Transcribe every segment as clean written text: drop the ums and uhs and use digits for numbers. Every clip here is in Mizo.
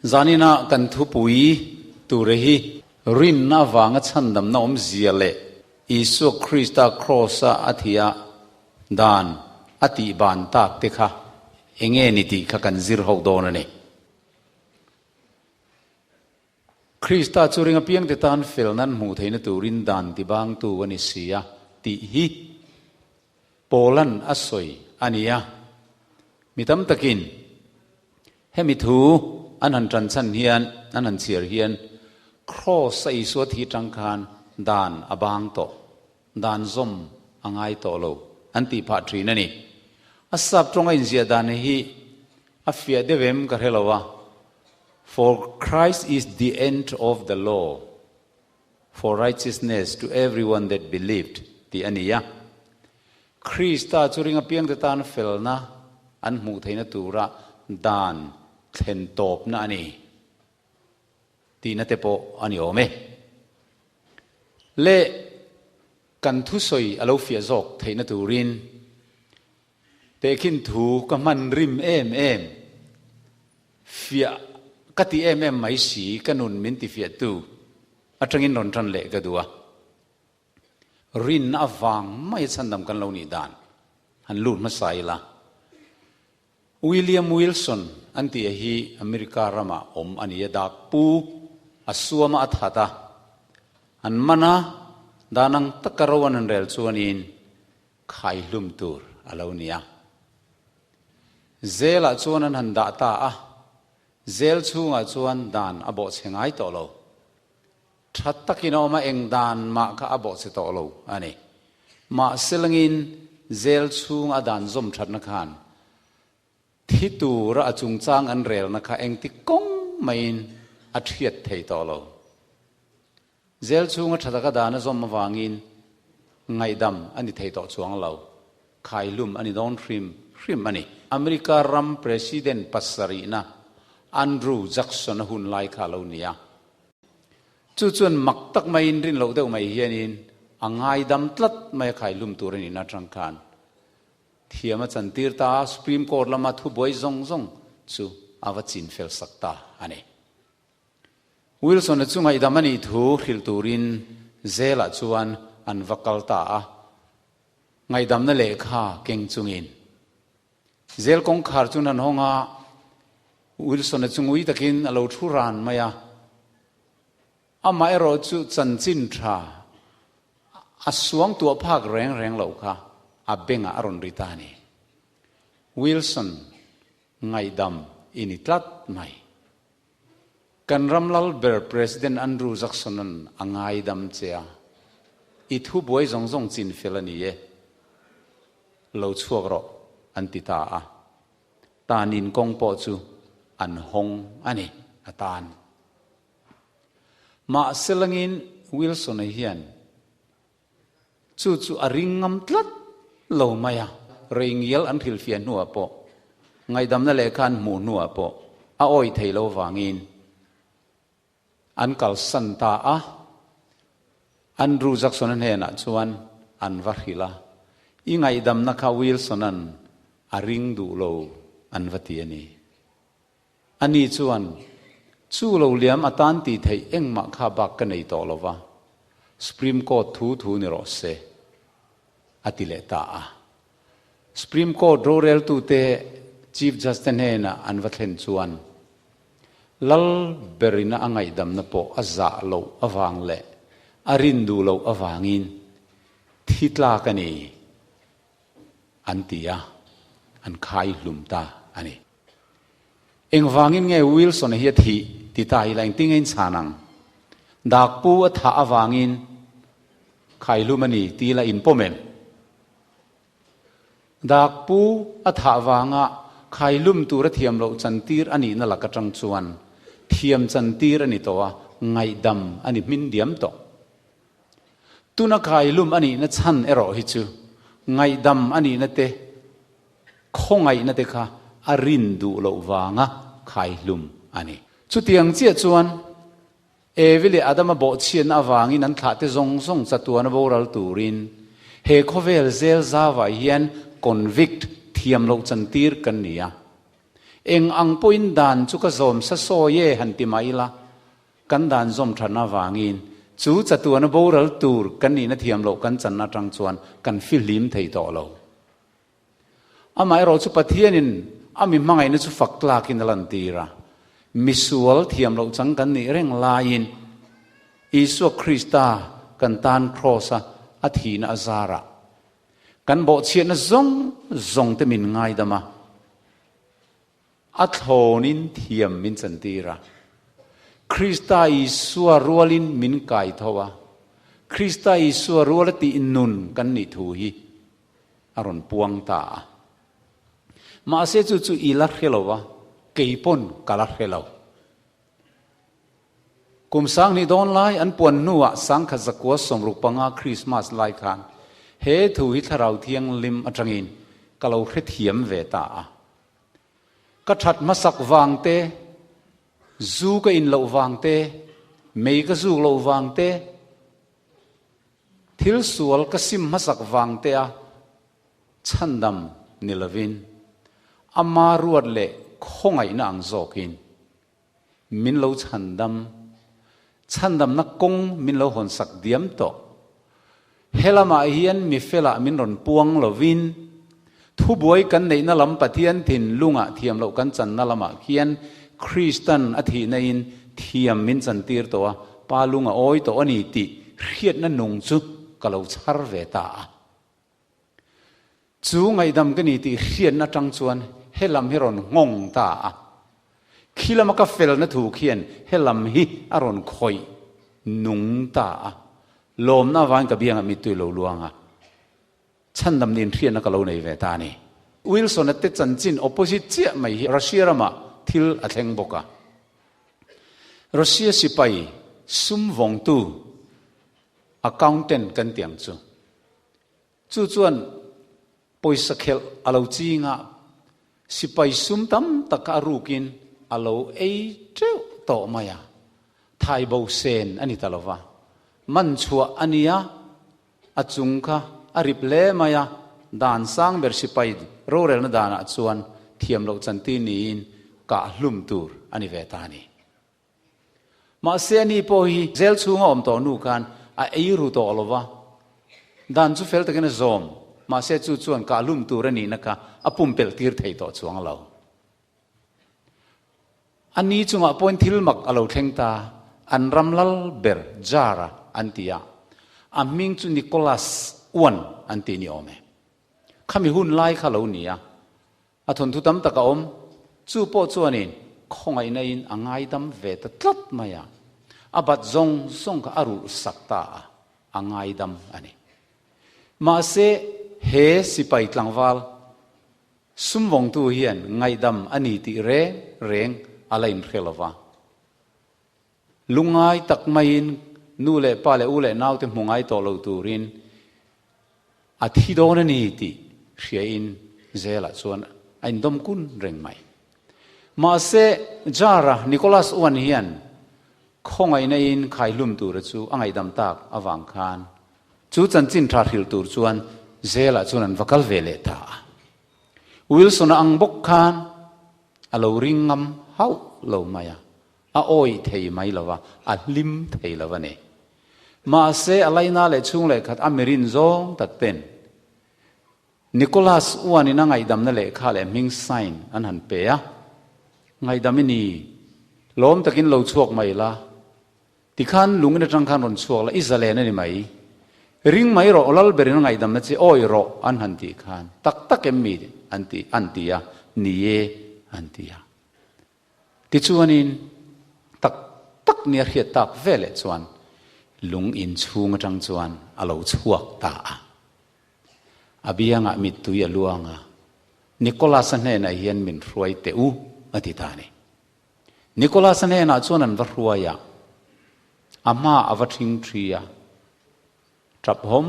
Zanina kan thupui ture hi rinna avanga chhandamna awmzia leh Isua Krista Kraws-a a thih a dan a tih ban tak te kha enge ni tih kha kan zir ho dawn a ni. Krista chu ring apiangte tan fel nan hmuh theihna turin dan tibangtu a ni si a tih hi Paula'n a sawi a ni a. Mi tam takin hemi thu an han tan chhan hian, an han chhiar hian Kraws a Isua thi tang khan dan a bang tawh, dan zawm a ngai tawh lo an tih phah thin a ni. A sap tawnga inziah dan hi a fiah deuh em ka hre lo a, For Christ is the end of the law for righteousness to everyone that believed tih a ni a. Krista chu ring apiangte tan felna an hmuh theihna tura dan thlen tawpna a ni tihna te pawh a ni awm e. Leh kan thusawi a lo fiah zawk theihna turin Tehkhin thu ka hman rim em em, fiah ka ti em em mai si, ka nun min ti fiahtu atangin rawn tan leh ka duh a. Rinna avang mai a chhandam kan lo nih dan han lut hmasa ila. William Wilson an tih a hi America ramah awm a ni a, dak pu a suama a that a, an man a, dan ang taka ro an han rel chuanin Khaihlum tur a lo ni a. Zelah chuan an han dah ta a, zel chhungah chuan dan a bawhchhe ngai tawh lo. Tha takin a awm a, eng dan mah kha a bawhchhe tawh lo a ni. Mahse langin zel chhunga a dan zawm thatna khan thi tura a chungchang an relna kha engti kawng maiin a thiat thei tawh lo. Zel chhunga tha taka dan a zawm avangin ngaihdam a ni thei tawh chuang lo, khaihlum a ni dawn hrim hrim a ni. America ram President pasarihna Andrew Jackson-a hun lai kha a lo ni a. Chu chuan mak tak maiin rin loh deuh mai hianin a ngaidam tlat mai a khaihlum tur a nihna atang khan thiam a chantir ta a, Supreme Court lama thubuai zawng zawng chu a va chin fel sak ta a ni. Wilson-a chu ngaihdam a nih thu hrilh turin Zela chuan an va kal ta a, ngaihdamna lehkha keng chungin. Zel kawngkhar chu an hawng a, Wilson-a chu ngui takin a lo thu ran mai a. Amaherawh chu chanchin tha a suangtuah phak reng reng loh kha a bengah a rawn ri ta a ni. Wilson ngaihdam i ni tlat mai. Kan ram lal ber President Andrew Jackson-a'n a ngaidam che a, i thu buai zawng zawng chin fel a ni e, lo chhuak rawh an ti ta a. Tan in kawng pawh chu an hawng a ni, a tan. Mahse langin Wilson-a hian Chu chu a ring ngam tlat lo mai a, reingial an hrilhfiah hnuah pawh, ngaihdamna lehkha an hmuh hnuah pawh a awih thei lo vangin an kalsan ta a. Andrew Jackson-a hnenah chuan an va hrilh a, I ngaihdamna kha Wilson-a'n a ring duh lo an va ti a ni. Ani chuan, Chu lo liam atan tih theih engmah kha bak ka nei tawh lo va, Supreme Court thu thu ni rawh se, a ti leh ta a. Supreme Court roreltute Chief Justice hnenah an va thlen chuan, Lal berina a ngaihdamna pawh a zah loh avang leh a rin duh loh avangin thi tlak a ni, an ti a, an khai hlum ta a ni. Engvangin nge Wilson-a hi a thih ti ta ila engtin nge in chhan ang? Dakpu a thah avangin khaihlum a ni ti ila in pawm em? Dakpu a thah vanga khaihlum tura thiam loh chantir a nihna lak atang chuan thiam chantir a ni tawh a, ngaihdam a ni hmin diam tawh. Tuna khaihlum a nihna chhan erawh hi chu ngaihdam a nihna te, Khawngaihna te kha a rin duh loh vanga khaihlum a ni. Chutiang chiah chuan Evi leh Adama bawhchhiatna avangin an thlahte zawng zawng chatuana boral turin he khawvel zel zavah hian convict thiam loh chantir kan ni a. Eng ang pawhin dan chu ka zawm sa sawi e han ti mah ila, kan dan zawm than avangin chu chatuana boral tur kan nihna thiam loh kan channa atang chuan kan fihlim thei tawh lo. Amaherawh chu Pathianin a mi hmangaihna chu fak tlakin a lantir a, misual thiam loh chang kan nih reng laiin Isua Krista kan tan Kraws-a a thihna a zarah kan bawhchhiatna zawng zawng te min ngaidam a, a thlawnin thiam min chantir a. Krista Isua rualin min kai tho a, Krista Isua ruala tih nun kan nih thu hi a rawn puang ta a. Mahse chu chu i la hre lo a, kei pawn ka la hre lo. Kum sanghnih dawn lai an puan hnuah sangkhat zakua 65 Krismas lai khan he thu hi Thlarau Thianghlim atangin ka lo hrethiam ve ta a. Ka that hmasak vang te, zu ka in loh vang te, mei ka zuk loh vang te, thil sual ka sim hmasak vang te a chhandam ni lovin ama ruat leh khawngaihna ang zawkin min lo chhandam, chhandamna kawng min lo hawnsak diam tawh. He lamah hian mi felah min rawn puang lovin, thubuai kan neihna lam Pathian thinlungah thiam loh kan channa lamah khian Kristan a thihna in thiam min chantir tawh a, Pa lung a awi tawh a ni tih hriatna nung chu ka lo chhar ve ta a. Chu ngaihdam ka ni tih hriatna atang chuan he lam hi rawn nghawng ta a. Khi lama ka felna thu khian he lam hi a rawn khawih nung ta a. Lawmna avangin ka biangah mittui lo luang a. Chhandam niin hriatna ka lo nei ve ta a ni. Wilson-a te chanchin opposite chiah mai hi Russia ramah thil a thleng bawk a. Russia sipai sum vawngtu accountant kan tih ang chu. Chu chuan pawisa khelh a lo ching a, sipai sum tam tak a rukin a lo ei teuh tawh mai a, thai bo sen a ni ta lo va, man chhuah a ni a, a chung kha a rip hle mai a, dan sang ber sipai rorelna danah chuan thiam loh chantir niin kah hlum tur a ni ve ta a ni. Mahse ani pawh hi jail chhunga awm tawh nu khan a ei ru tawh lo va, dan chu fel takin a zawm, mahse chu chuan kah hlum tur a nihna kha a pumpelh tir thei tawh chuang lo. A ni chungah pawhin thil mak a lo thleng ta, an ram lal ber Jar-a an ti a, a hming chu Nicholas I an ti ni awm e. Khami hun lai kha lo ni a, A thawnthu tam tak a awm. Chu pawh chuanin khawngaihna in a ngaidam ve ta tlat mai a. A bat zawng zawng kha a rulh sak ta a, a ngaidam a ni. Mahse, he sipai tlangval sumvawngtu hian ngaihdam a ni tih reng reng a la inhre lo va. Lungngai tak maiin nu leh pa leh u leh naute hmu ngai tawh lo turin a thi dawn a ni tih hriain Zelah chuan a indawm kun reng mai. Mahse, Jara Nicholas Uan hian khawngaihna in khaihlum tura chu a ngaihdam tak avang khan chu chanchin tha hrilh tur chuan Zelah chuan an va kal ve leh ta a. Wilson-a ang bawk khan a lo ring ngam hauh lo mai a. A awih thei mai lo va, a hlim thei lo a ni. Mahse, a laina leh chhung leh khat a mirin zawng tak ten Nicholas uanin a ngaihdamna lehkha leh hming sign an han pe a, Ngaihdam i ni, lawm takin lo chhuak mai la, tikhan lungin atang khan rawn chhuak la, i zalen a ni mai. Ring mai rawh, lal berin a ngaihdamna che awi rawh an han tih khan, tak tak em mi an ti, an ti a, ni e an ti a. Tichuanin, tak tak nia hriat tak veleh chuan lung in chhung atang chuan a lo chhuak ta a. A biangah mittui a luang a, Nicholas-a hnenah hian min hruai teh u, a ti ta a ni. Nicholas-a hnenah chuan an va hruai a, a hmaah a va ṭhing ṭhi a, ṭap hawm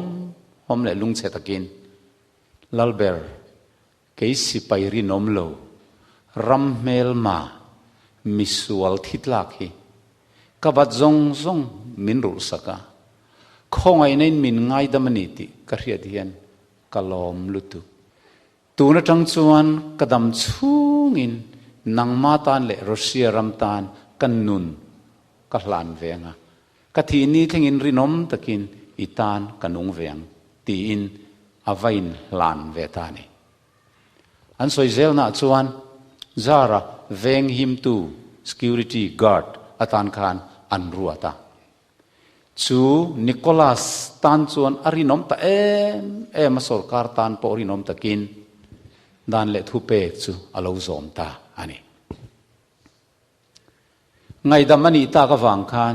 hawm leh lungchhe takin, Lalber, Kei sipai rinawm lo, ram hmelma, misual thi tlak hi ka bat zawng zawng min rulh sak a, khawngaihna in min ngaidam a ni tih ka hriat hian ka lawm lutuk. Tun atang chuan ka dam chhungin nangma tan leh Russia ram tan ka nun ka hlan ve ang a, ka thih ni thlengin rinawm takin i tan ka nung ve ang, tiin a va inhlan ve ta a ni. An sawi zelnaah chuan Zara veng himtu, security guard, atan khan an ruat a. Chu Nicholas tan chuan a rinawm ta em em a, sorkar tan pawh rinawm takin dan leh thupek chu a lo zawm ta a ni. Ngaidam a nih tak avang khan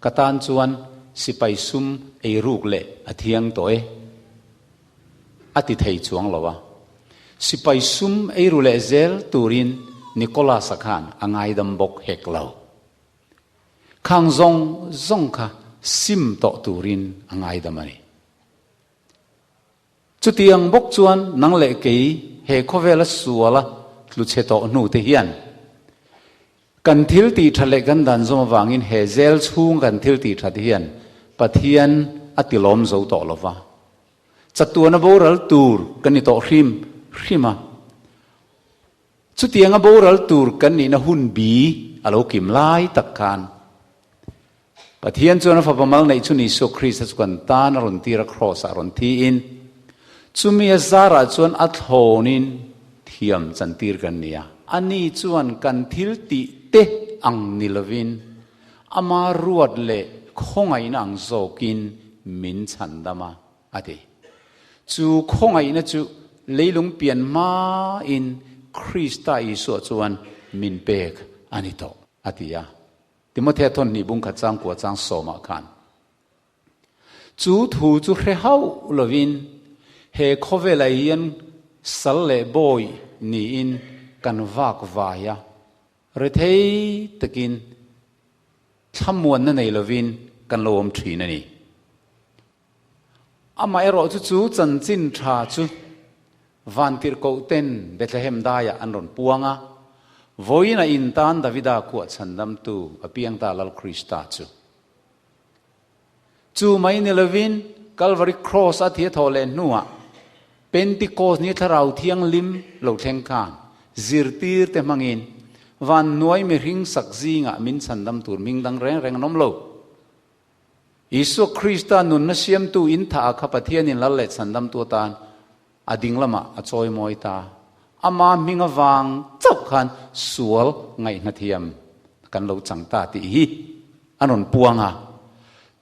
ka tan chuan sipai sum eiruk leh a thiang tawh e a ti thei chuang lo a. Sipai sum eiru leh zel turin Nicholas-a khan a ngaidam bawk hek lo. Khang zawng zawng kha sim tawh turin a ngaidam a ni. Chutiang bawk chuan nang leh kei he khawvela suala tlu chhe tawh hnu te hian kan thil tih that leh kan dan zawm avangin he zel chhung kan thil tih that hian Pathian a tilawm zo tawh lo va, chatuana boral tur kan ni tawh hrim hrim a. Chutianga boral tur kan nihna hun bi a lo kim lai tak khan Pathian chuan a Fapa mal neih chhun Isua Krista chu kan tan a rawn tir a, Kraws ah rawn thi in chumi a zarah chuan a thlawnin thiam chantir kan ni a. Ani chuan kan thil tih te ang ni lovin ama ruat leh khawngaihna ang zawkin min chhandam a. A ti. Chu khawngaihna chu leilung pian hmain Krista Isua chuan min pek a ni tawh, a ti a. Timothea thawnhnih bungkhat changkua chang sawmah khan chu thu chu hre hauh lovin he khawvelah hian sal leh bawi niin kan vak vai a, rethei takin thlamuanna nei lovin kan lo awm thin a ni. Amaherawh chu chu chanchin tha chu Vantirhkoh ten Bethlehem daiah an rawn puang a, vawiin a in tan Davida khuah chhandamtu a piang ta Lal Krista chu. Chu mai ni lovin Calvary Cross a thi a thawh leh hnuah Pentecost ni Thlarau Thianghlim lo thleng khan zirtir te hmangin van hnuai mihring sak zingah min chhandam tur hming dang reng reng an awm lo. Isua Krista nunna siamtu in thah a kha Pathianin lal leh chhandamtu atan a ding lamah a chawi mawi ta. Ama hming avang chauh khan sual ngaihna thiam kan lo chang ta tih hi an rawn puang a.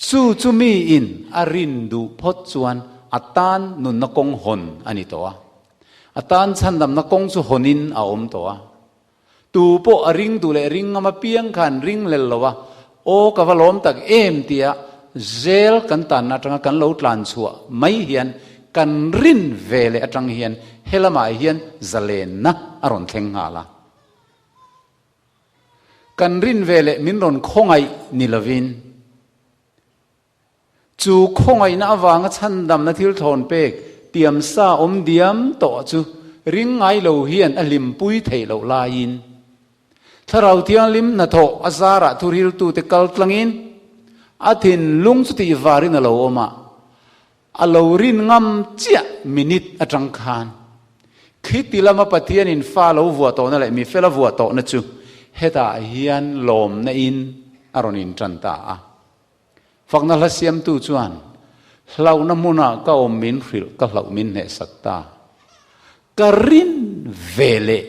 Chu chu miin a rin duh phawt chuan a tan nunna kawng hawn a ni tawh a. A tan chhandamna kawng chu hawnin a awm tawh a. Tu pawh a ring duh leh ring ngam apiang khan ring lel lo a, aw ka va lawm tak em tia zel kan tanna atanga kan lo tlan chhuah mai hian kan rin ve leh atang hian helamah hian zalenna a rawn thleng nghal a. Kan rin ve leh min rawn khawngaih ni lovin Chu khawngaihna avanga chhandamna thil thlawn pek tiamsa awm diam tawh chu ring ngai lo hian a hlimpui theih loh laiin, Thlarau Thianghlim hnathawh a zarah thuriltute kal tlangin a thinlung chu tihvarin a lo awm a, a lo rin ngam chiah minute atang khan khiti lama Pathianin fa lo vuah tawhna leh mi fela vuah tawhna chu hetah hian lawmna in a rawn intan ta a. Fakna hla siamtu chuan, Hlauhna hmunah ka awm min hrilh, ka hlauh min hnehsak ta. Ka rin ve leh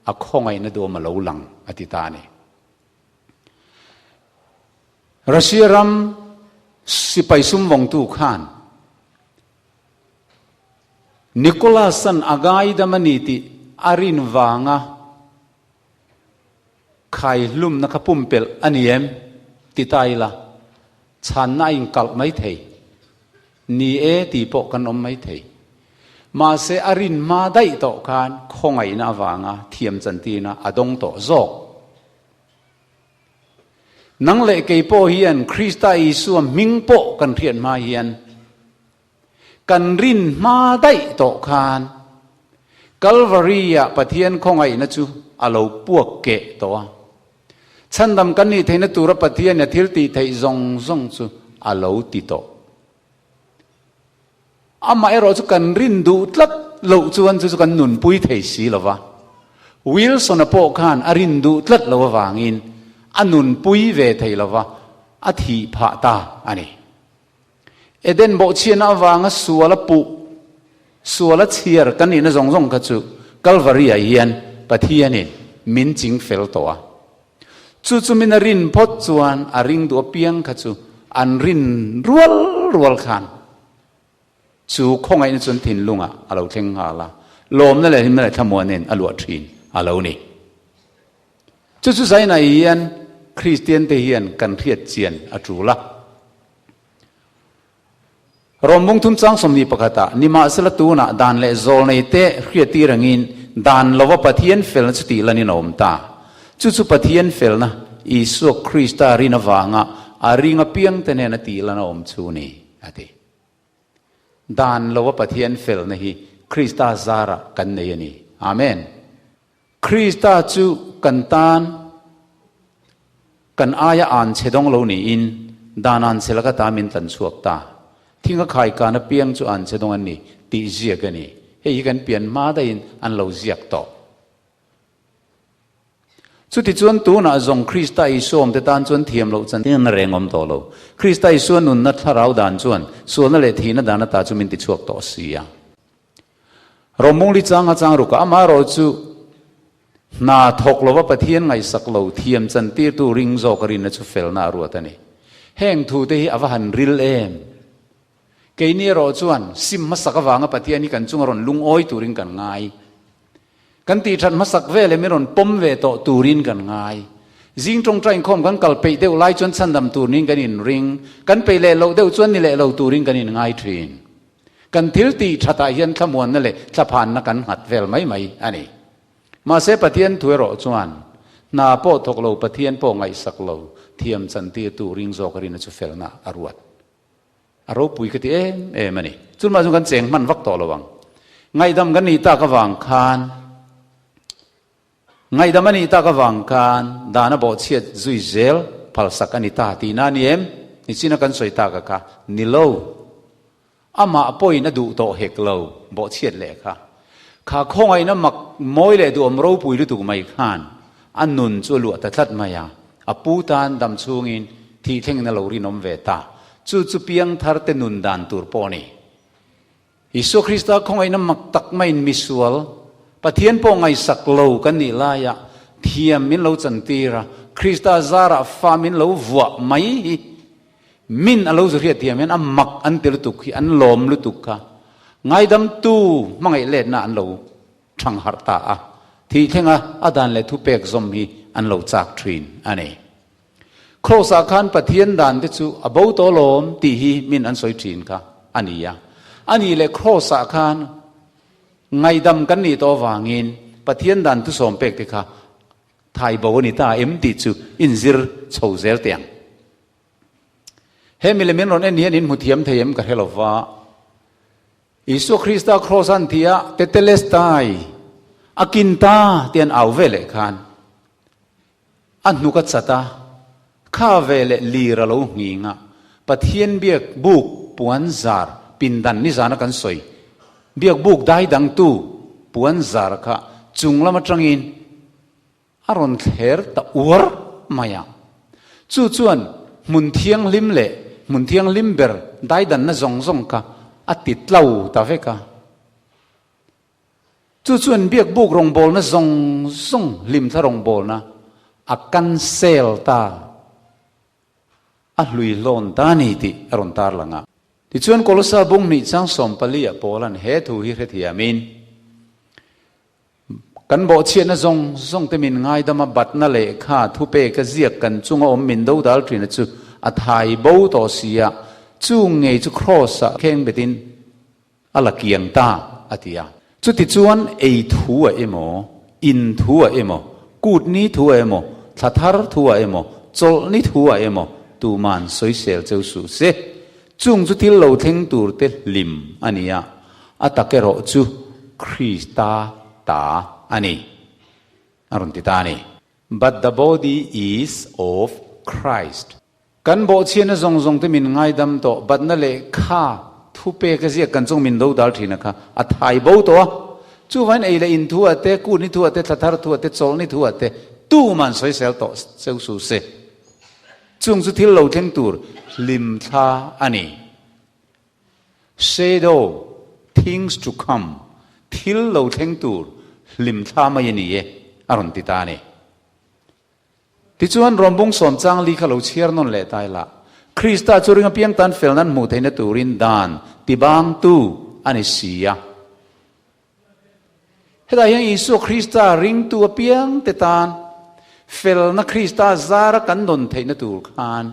a khawngaihna duam a lo lang, a ti ta a ni. Russia ram sipai sumvawngtu khan Nicholas-a'n a ngaidam a ni tih a rin vanga Khai hlumna kha pumpelh a ni em? ti ta ila, chhanna a inkalh mai thei. Ni e tih pawh kan awm mai thei. Mahse a rin hma daih tawh khan khawngaihna avanga thiam chantirna a dawng tawh zawk. Nang leh kei pawh hian Krista Isua hming pawh kan hriat hma hian Kan rin hma daih tawh khan Kalvari-ah Pathian khawngaihna chu a lo puak keh tawh a. Chhandam kan nih theihna tura Pathianin a thil tih theih zawng zawng chu a lo ti tawh. Amah erawh chu kan rin duh tlat loh chuan chu chu kan nunpui thei si lo va. Wilson-a pawh khan a rin duh tlat lo avangin a nunpui ve thei lo va, a thih phah ta a ni. Eden bawhchhiatna avanga sual a puh, sual a chhiar kan nihna zawng zawng kha chu Kalvari-ah hian Pathianin min ching fel tawh a. Chu chu min a rin phawt chuan a ring duh apiang kha chu an rin rual rual khan chu khawngaihna chuan thinlungah a lo thleng nghal a, lawmna leh hlimna leh thlamuanin a luah thin a lo ni. Chu chu zainah hian Kristiante hian kan hriat chian a tul a. Rom bungthum chang 21ah, Nimahsela tunah dan leh zawl nei te hriattir angin dan lova Pathian felna chu tih lanin a awm ta. Chu chu Pathian felna, Isua Krista rin avanga a ring apiangte hnena tih lan a awm chu ni, a ti. Dan lova Pathian felna hi Krista zarah kan nei a ni. Amen. Krista chu kan tan kan aia an chhe dawng lo niin dan an chhe laka ta min tlan chhuak ta. Thing a khai kan apiang chu an chhe dawng an ni tih ziak a ni. Hei hi kan pian hma daihin an lo ziak tawh. Chutichuan tunah zawng Krista Isua awmte tan chuan thiam loh chan na reng awm tawh lo. Krista Isua nunna thlarau dan chuan sualna leh thihna dan ata chu min tichhuak tawh si a. Romungli chang a chang ruk a, amaherawh chu hna thawk lova Pathian ngaihsak lo thiam chantirtu ring zawk a rinna chu felna a ruat a ni. Heng thu te hi a va han ril em? Keini erawh chuan sim hmasak avanga Pathian hi kan chunga rawn lungawi turin kan ngai. Kan tihthat hmasak vel em i rawn pawm ve tawh turin kan ngai. Zing tawngtai inkhawm kan kal peih deuh lai chuan chhandam tur niin kan inring, kan peih leh loh deuh chuan ni leh lo turin kan inngai thin. Kan thil tih thatah hian thlamuanna leh thlaphanna kan nghat vel mai mai a ni. Mahse Pathian thu erawh chuan hna pawh thawk lo, Pathian pawh ngaihsak lo, thiam chantirtu ring zawk rina chu felna a ruat. A ropui ka ti em em a ni. Chulmah chuan kan cheng hman vak tawh lo ang. Ngaihdam kan nih tak avang khan Ngaihdam a nih tak avang khan dan a bawhchhiat zui zel phalsak a ni ta tihna a ni em? Nichina kan sawi tak a kha ni lo. Amah pawhin a duh tawh hek lo bawhchhiat leh kha. Kha khawngaihna mak mawi leh duhawm ropui lutuk mai khan a nun chu a luah ta tlat mai a, a pu tan dam chhungin thih thlengin a lo rinawm ve ta. Chu chu piangthar te nun dan tur pawh a ni. Isua Krista khawngaihna mak tak maiin misual, Pathian pawh ngaihsak lo kan nih laia thiam min lo chantir a, Krista zarah fa min lo vuah mai hi min a lo zu hriat thiam hian a mak an ti lutuk hi, an lawm lutuk kha ngaidamtu hmangaih letna an lo thang harh ta a, thih thlenga a dan leh thupek zawm hi an lo chak thin a ni. Kraws-ah khan Pathian dan te chu a bo tawh lawm tih hi min an sawi thin kha a ni a. A nih leh Kraws-ah khan ngaihdam kan nih tawh avangin Pathian dan thusawm pek te kha thai bo a ni ta em tih chu inzir chho zel teh ang. He mile min rawn en hian in hmu thiam thei em ka hre lo va. Isua Krista Kraws an tih a Tetelestai a kin ta tih an au ve leh khan A hnuk a chat a, kha ve leh lir a lo nghing a, Pathian biak buk puan zar pindan nizana kan sawi, biak buk dai dangtu puan zar kha chung lam atangin a rawn thler ta uar mai a. Chu chuan hmun thianghlim leh hmun thianghlim ber daidanna zawng zawng kha a ti tlo ta vek a. Chu chuan biakbuk rawngbawlna zawng zawng hlimthla rawngbawlna a cancel ta, a hlui hlawn ta a ni tih a rawn tarlang a. Tichuan Kolosa bung hnih chang 14 ah Paula'n he thu hi hrethiamin, Kan bawhchhiatna zawng zawng te min ngaidam a, batna lehkha thupek a ziak kan chunga awm min dodal ṭhina chu a thai bo tawh si a, chung ngei chu Kraws-ah khengbetin A la kiang ta, a ti a. Chutichuan ei thu a emaw, in thu a emaw, kut ni thu a emaw, thla thar thu a emaw, chawlh ni thu a emaw, tuman sawisel cheu suh se. Chung chu thil lo thleng tur te hlim a ni a, a tak erawh chu Krista ta a ni, a rawn ti ta a ni. But the body is of Christ. Kan bawhchhiatna zawng zawng te min ngaidam tawh, batna leh kha thupek a ziak kan chung min dodal thin a kha a thai bo tawh a. Chuvain ei leh in thu ah te, kut ni thu ah te, thla thar thu ah te, chawlh ni thu ah te tuman sawisel tawh cheu su se. Chung chu thil lo thleng tur hlim thla a ni. Shadow, things to come, thil lo thleng tur hlim thla mai a ni e, a rawn ti ta a ni. Tichuan, Rawmbung sawm chang li kha lo chhiar nawn leh ta ila, Krista chu ring apiang tan fel nan hmuh theihna turin dan tibangtu a ni si a. Hetah hian Isua Krista ringtu apiangte tan felna Krista zara kan nawn theihna tur khan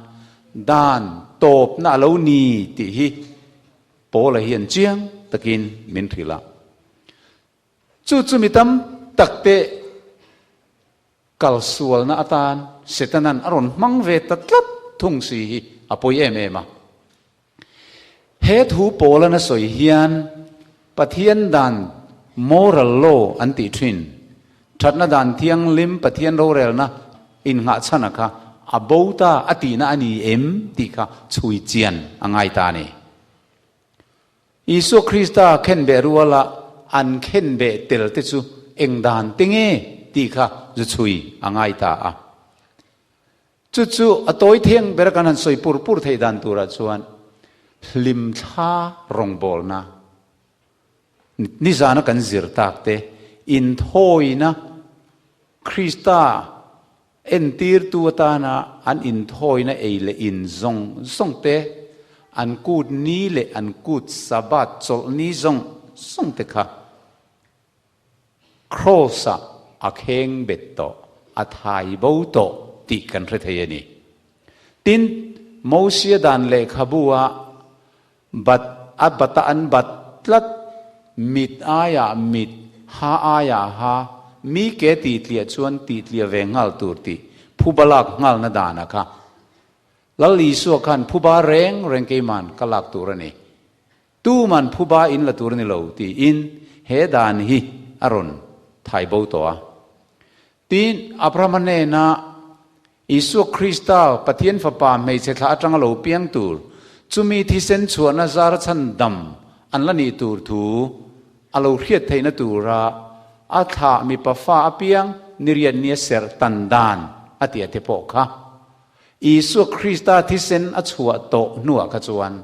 dan tawpna a lo ni tih hi Paula hian chiang takin min hrilh a. Chu chu mi tam takte Kalsualna atan Setanan a rawn hmang ve ta tlat thung si hi a pawi em em a. He thu Paula'n a sawi hian Pathian dan moral law an tih thin, thatna dan thianghlim Pathian rorelna innghah chhana kha a bo ta a tihna a ni em tih kha chhui chian a ngai ta a ni. Isua Krista khenbeh ruala an khenbeh tel te chu eng dan te nge tih kha zu chhui a ngai ta a. Chu chu a tawi theng ber kan han sawi pur pur theih dan turah chuan hlimthla rawngbawlna nizana kan zir tak te inthawina Krista Entirtu atana an inthawina ei leh in zawng zawng te, an kut ni leh an kut Sabbath chawlh ni zawng zawng te kha Kraws-ah a kheng bet tawh, a thai bo tawh tih kan hre thei a ni. Tin, Mosia dan lehkhabu-a bat a bata an bat tlat, mit aiah mit, ha aiah ha, mi ke tih tliah chuan tih tliah ve nghal tur tih phuba lak nghalna dana kha. Lal Isua khan phuba reng reng keiman ka lak tur a ni. Tuman phuba in la tur a ni lo tiin he dan hi a rawn thai bo tawh a. Tin, Abrahama hnena Isua Krista, Pathian Fapa hmeichhe thla atanga lo piang tur, chumi thisen chhuahna zar chhan dam an la nih tur thu a lo hriat theihna tura a thlah mipa fa apiang niriat nia serh tan dan a tih ate pawh kha Isua Krista thisen a chhuah tawh hnuah kha chuan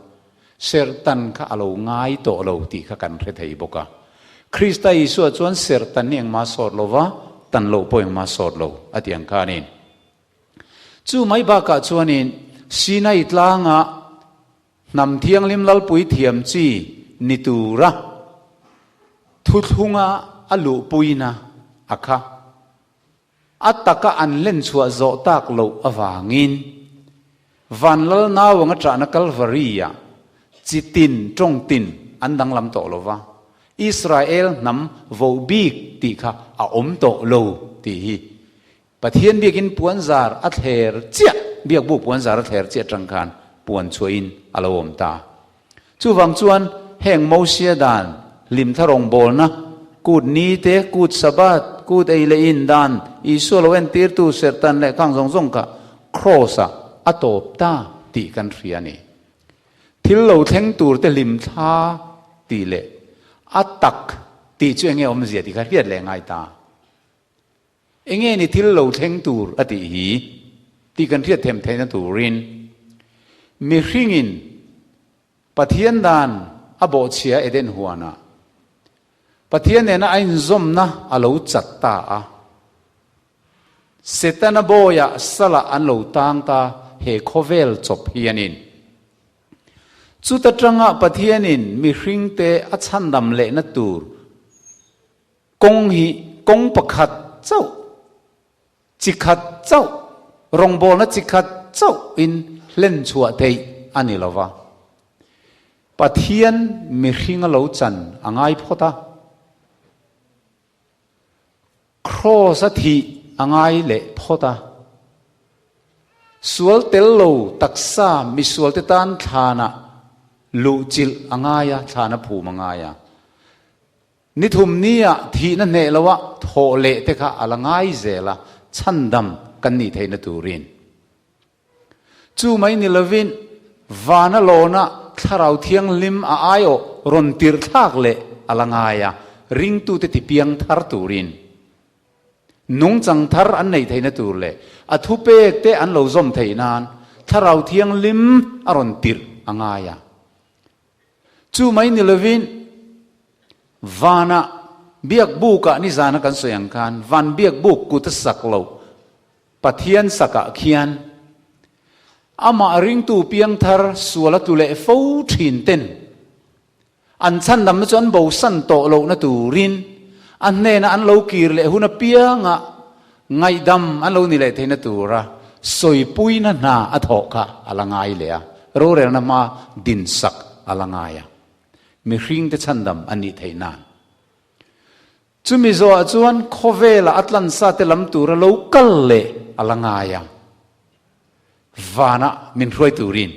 serh tan kha a lo ngai tawh lo tih kha kan hre thei bawk a. Krista Isua chuan serh tan hi engmah sawt lo va, tan loh pawh engmah sawt lo a ti ang khanin. Chu mai bakah chuanin Sinai tlanga hnam thianghlim lalpui thiam chi ni tura thuthlunga a luhpuina a kha. A taka an len chhuah zawh tak loh avangin Vanlal nauang a ṭahna Kalvari-ah chi tin, ṭawng tin an danglam tawh lo va, Israel hnam voh bik tih kha a awm tawh lo tih hi Pathian biakin puanzar a thler chiah, biakbuk puanzar a thler chiah aṭang khan puan chhuahin a lo awm ta. Chuvang chuan heng Mosia dan, hlimthla rawngbawlna, kut ni te, kut Sabbath, kut ei leh in dan, Isua lo entirtu serhtan leh khang zawng zawng kha Kraws-ah a tawp ta tih kan hria a ni. Thil lo thleng tur te hlimthla tih leh a tak tih chu enge awmzia tih kha hriat leh ngai ta. Enge ni thil lo thleng tur a tih hi tih kan hriat them theihna turin mihringin Pathian dan a bawhchhia Eden huanah Pathian nena a inzawmna a lo chat ta a. Setana bawiah salah an lo tang ta he khawvel chawp hianin. Chuta tanga Pathianin mihringte a chhandam lehna tur Kawng hi kawng pakhat chauh, chi khat chauh, rawngbawlna chi khat chauh in hlen chhuah theih a ni lo va. Pathian mihring a lo chan a ngai phawt a, Kraws a thih a ngai leh phawt a, sual tel lo taksa misualte tan thlanah luhchilh a ngai a, thlan a phum a ngai a. Ni thum nia thihna hneh loa thawh leh te kha a la ngai zel a, chhandam kan nih theihna turin. Chu mai ni lovin vana lawna thlarau thianghlim a aiawh rawn tirh thlak leh a la ngai a. ringtute tipiang thar turin nungchang thar an neih theihna tur leh a thupek te an lo zawm theih nan Thlarau Thianghlim a rawn tirh a ngai a. Chu mai ni lovin vanah biakbukah nizana kan sawi ang khan van biakbuk kut a sak loh Pathian sakah khian amah ringtu piangthar sual a tlu leh fo thin ten an chhandamna chu an bosan tawh lohna turin a hnena an lo kir leh hun apianga ngaihdam an lo ni leh theihna tura sawipuina hna a thawh kha a la ngai leh a, rorelna hma dinsak a la ngai a, mihringte chhandam an nih theih nan. Chumi zawhah chuan khawvela a tlansa te lam tura lo kal leh a la ngai a, vanah min hruai turin.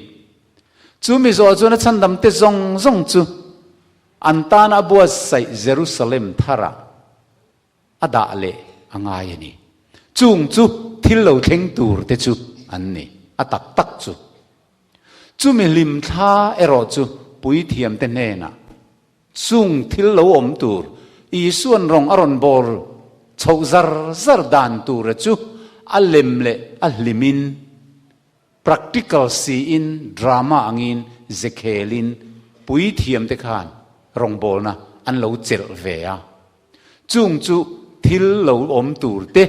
Chumi zawhah chuan a chhandam te zawng zawng chu an tana a buatsaih Jerusalem tharah a dah leh a ngai a ni. Chung chu thil lo thleng tur te chu an ni, a tak tak chu. Chumi hlimthla erawh chu puithiam te hnenah Chung thil lo awm tur, Isua'n rawng a rawn bawr chhoh zar zar dan tura chu a lem leh a hlimin, practical siin, drama angin, zekhelin puithiamte khan rawngbawlna an lo chelh ve a. Chung chu thil lo awm turte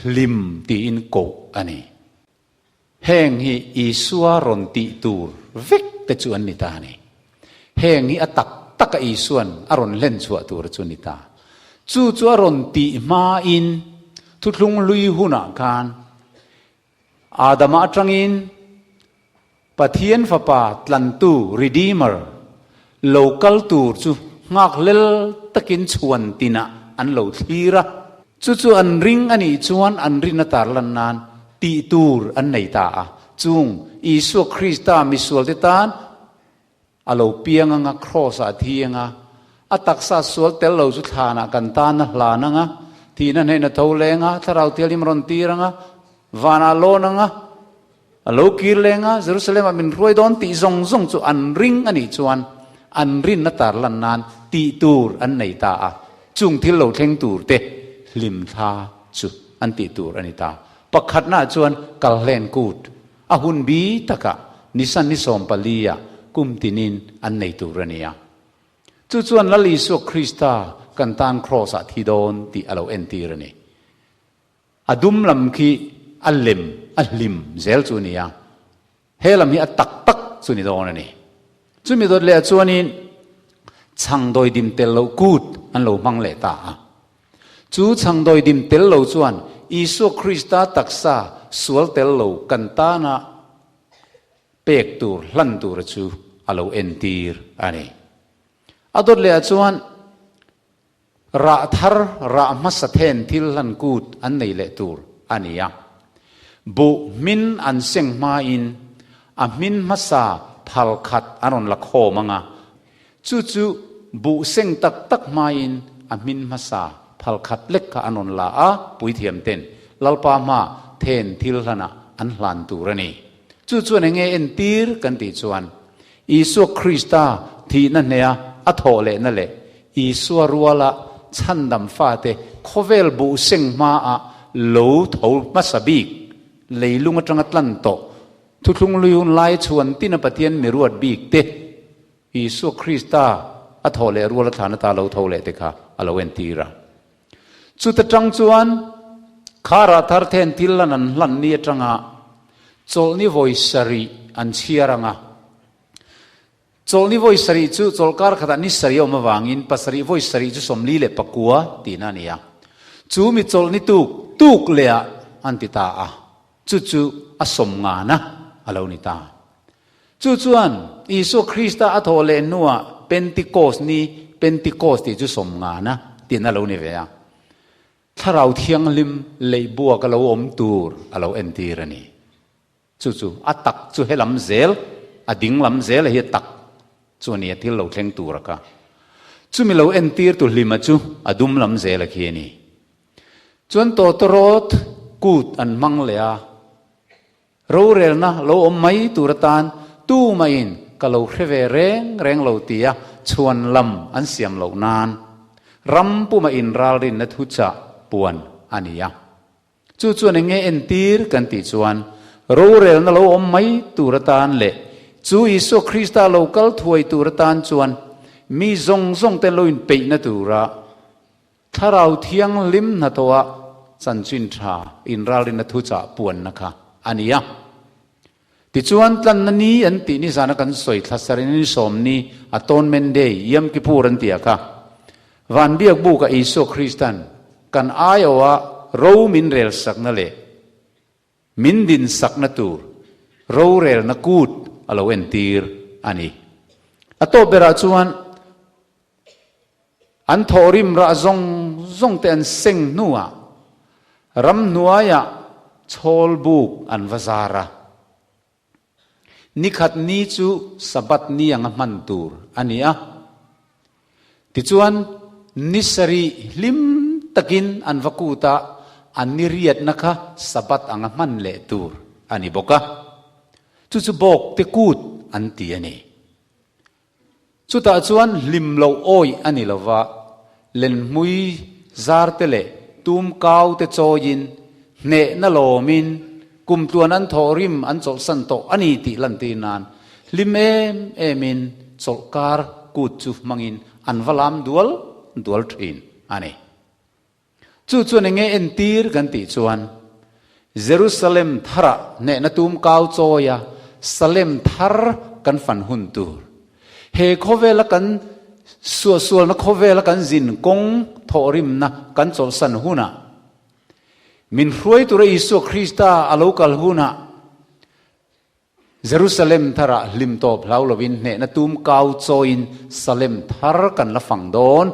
hlim tiin koh a ni. Heng hi Isua rawn tih tur vek te chu an ni ta a ni. Heng hi a tak taka Isua'n a rawn hlen chhuah tur chu a ni ta. Chu chu a rawn tih hmain thuthlung hlui hunah khan Adama atangin Pathian Fapa tlantu, Redeemer, lo kal tur chu nghakhlel takin chhuan tinah an lo thlir a. Chu chu an ring a nih chuan an rin a tarlan nan tih tur an nei ta a. Chung Isua Krista misualte tan a lo piang anga, Kraws-ah a thi anga, a taksa sual tel lo chu thlanah kan tan a hlan anga, thihna hnehna tho leng a, Thlarau Thianghlim rawn tir anga, vanah lawn anga, A lo kir leng a, Jerusalem-ah min hruai dawn tih zawng zawng chu an ring a nih chuan an rinna tarlan nan tih tur an nei ta a, chung thil lo thleng tur te hlimthla chu an tih tur a ni ta. Pakhatnaah chuan Kalhlen Kut a hun bi takah Nisan ni 14-ah kum tinin an nei tur a ni a. Chu chuan Lal Isua Krista kan tan Kraws-ah thi dawn tih a lo entir a ni. A dum lam khi a lem, a hlim zel chu a ni a, he lam hi a tak tak chu ni dawn a ni. Chumi dawt leh ah chuanin chhangdawi dim tel loh kut an lo hmang leh ta a. Chu chhangdawi dim tel lo chuan Isua Krista taksa sual tel lo kan tana pek tur, hlan tura chu a lo entir a ni. A dawt leh ah chuan Rah thar, rah hmasa then thil hlan kut an nei leh tur a ni a. Buh hmin an seng hmain a hmin hmasa phal khat an rawn la khawm ang a, chu chu buh seng tak tak hmain a hmin hmasa phal khat lek kha an rawn la a, puithiam ten Lalpa hma then thil hlanah an hlan tur a ni. Chu chuan eng nge entir kan tih chuan Isua Krista thihna hneha a thawh lehna leh Isua ruala chhandam fate khawvel buh seng hmaah lo tho hmasa bik leilung atanga tlan tawh thuthlung lui hun lai chhuan tina Pathian mi ruat bik te Isua Krista a thawh leh ruala thlan ata lo tho leh te kha a lo entir a. Chuta tang chuan kharah thar then thil lan an hlan ni atanga chawlhni vawi sarih an chhiar ang a. Chawlhni vawi sarih chu chawlhkar khatah ni sarih a awm avangin pasarih vawi sarih chu 49 tihna a ni a. Chu mi chawlhni tuk tuk lehah an ti ta a, chu chu a sawm ngana a lo ni ta. Chu chuan Isua Krista a thawh leh hnuah Pentecost ni, Pentecost tih chu sawm ngana tihna a lo ni ve a. Thlarau Thianghlim leihbuak a lo awm tur a lo entir a ni. Chu chu a tak chu he lam zel, a ding lam zel a hi a tak chu a ni a, thil lo thleng tur a kha. Chumi lo entir tu hlima chu a dum lam zel a khi a ni. Chuan tawtawrawt kut an hmang leh a, rorelna lo awm mai tur atan tumahin ka lo hre ve reng reng lo tia chhuan lam an siam loh nan. Ram puma inralrinna thuchah puan a ni a. Chu chuan eng nge entir kan tih chuan rorelna lo awm mai tur atan leh chu Isua Krista lo kal thuai tur atan chuan mi zawng zawng te lo inpeihna tura Thlarau Thianghlim hnathawha chanchin tha inralrinna thuchah puanna kha a ni a. Tichuan tlanna ni an tih nizana kan sawi thla sarin ni sawmni Atonement Day, Yom Kippur an tih a kha. Van biak bukah Isua Kristan kan aiawha ro min rel sakna leh min din sakna tur rorelna kut a lo entir a ni. A tawp berah chuan an thawhrim rah zawng zawng te an seng hnuah ramhnuaiah chhawl buk an va zar a. Nikhat ni chu Sabbath ni anga hman tur a ni a. Tichuan, ni sarih hlim takin an va kut a, an ni riatna kha Sabbath anga hman leh tur a ni bawk a. Chu chu bawk te kut an ti a ni. Chutah chuan hlim loh awih a ni lova, lenhmui zar te leh tum kau te chawiin, hnehna lawmin, kumtluan an thawh rim an chawlhsan tawh a ni tih lantir nan hlim em emin chawlhkar kut chu hmangin an va lam dual dual thin a ni. Chu chuan eng nge entir kan tih chuan Jerusalem tharah hnehna tum kau chawia Salem thar kan fan hun tur. He khawvela kan suahsualna khawvela kan zin kawng thawhrimna kan chawlhsan hunah min hruai tura Isua Krista a lo kal hunah Jerusalem tharah hlim tawp hlau lovin hnehna tum kau chawiin Salem thar kan la fang dawn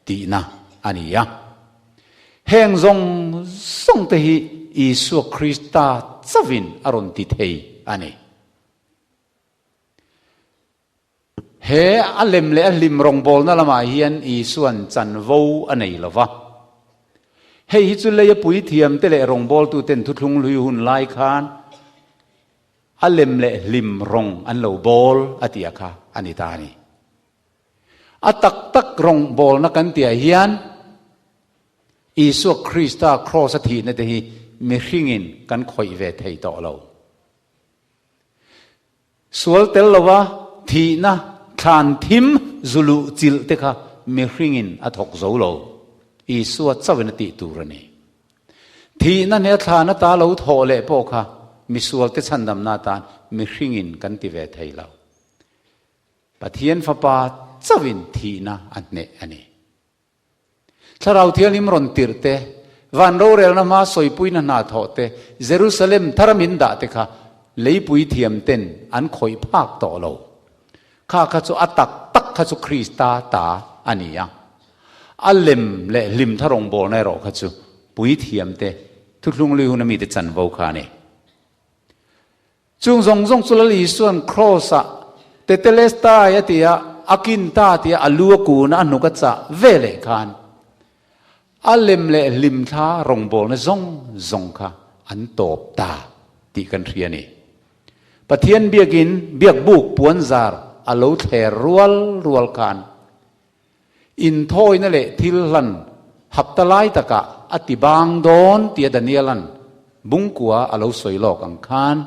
tihna a ni a. Heng zawng zawng te hi Isua Krista chauhin a rawn ti thei a ni. He a lem leh a hlim rawngbawlna lamah hian Isua'n chanvo a nei lo va. Hei hi chu leia puithiamte leh rawngbawltuten thuthlung hlui hun lai khan a lem leh hlim rawng an lo bawl a tih kha a ni ta a ni. A tak tak rawngbawlna kan tihah hian Isua Krista kraws a thihna te hi mihringin kan khawih ve thei tawh lo. Sual tel lova thihna thlan thim zu luh chilh te kha mihringin a thawk zo lo. Isua chauhin a tih tur a ni. Thihna hne thlan ata lo thawh leh pawh kha misualte chhandamna atan mihringin kan ti ve thei lo. Pathian Fapa chauhin thihna a hneh a ni. Thlarau Thianghlim rawn tirh te, van rorelna hma sawipuina hna thawh te, Jerusalem thara min dah te kha leipui thiam ten an khawih phak tawh lo. Kha kha chu a tak tak kha chu Krista ta a ni a. A lem leh hlim tha rawngbawlna erawh kha chu puithiam te, thuthlung lui huna mite chanvo kha a ni. Chung zawng zawng chu Lal Isua'n Kraws-ah Tetelestai a ti a, a kin ta tia a lu a kun a, a hnuk a chah ve leh khan a lem leh hlimthla rawngbawlna zawng zawng kha an tawp ta tih kan hria a ni. Pathian biakin biakbuk puanzar a lo thler rual rual khan Inthawina leh thil hlan hapta lai takah a ti bang dawn tia Daniela'n bungkua a lo sawi lawk ang khan,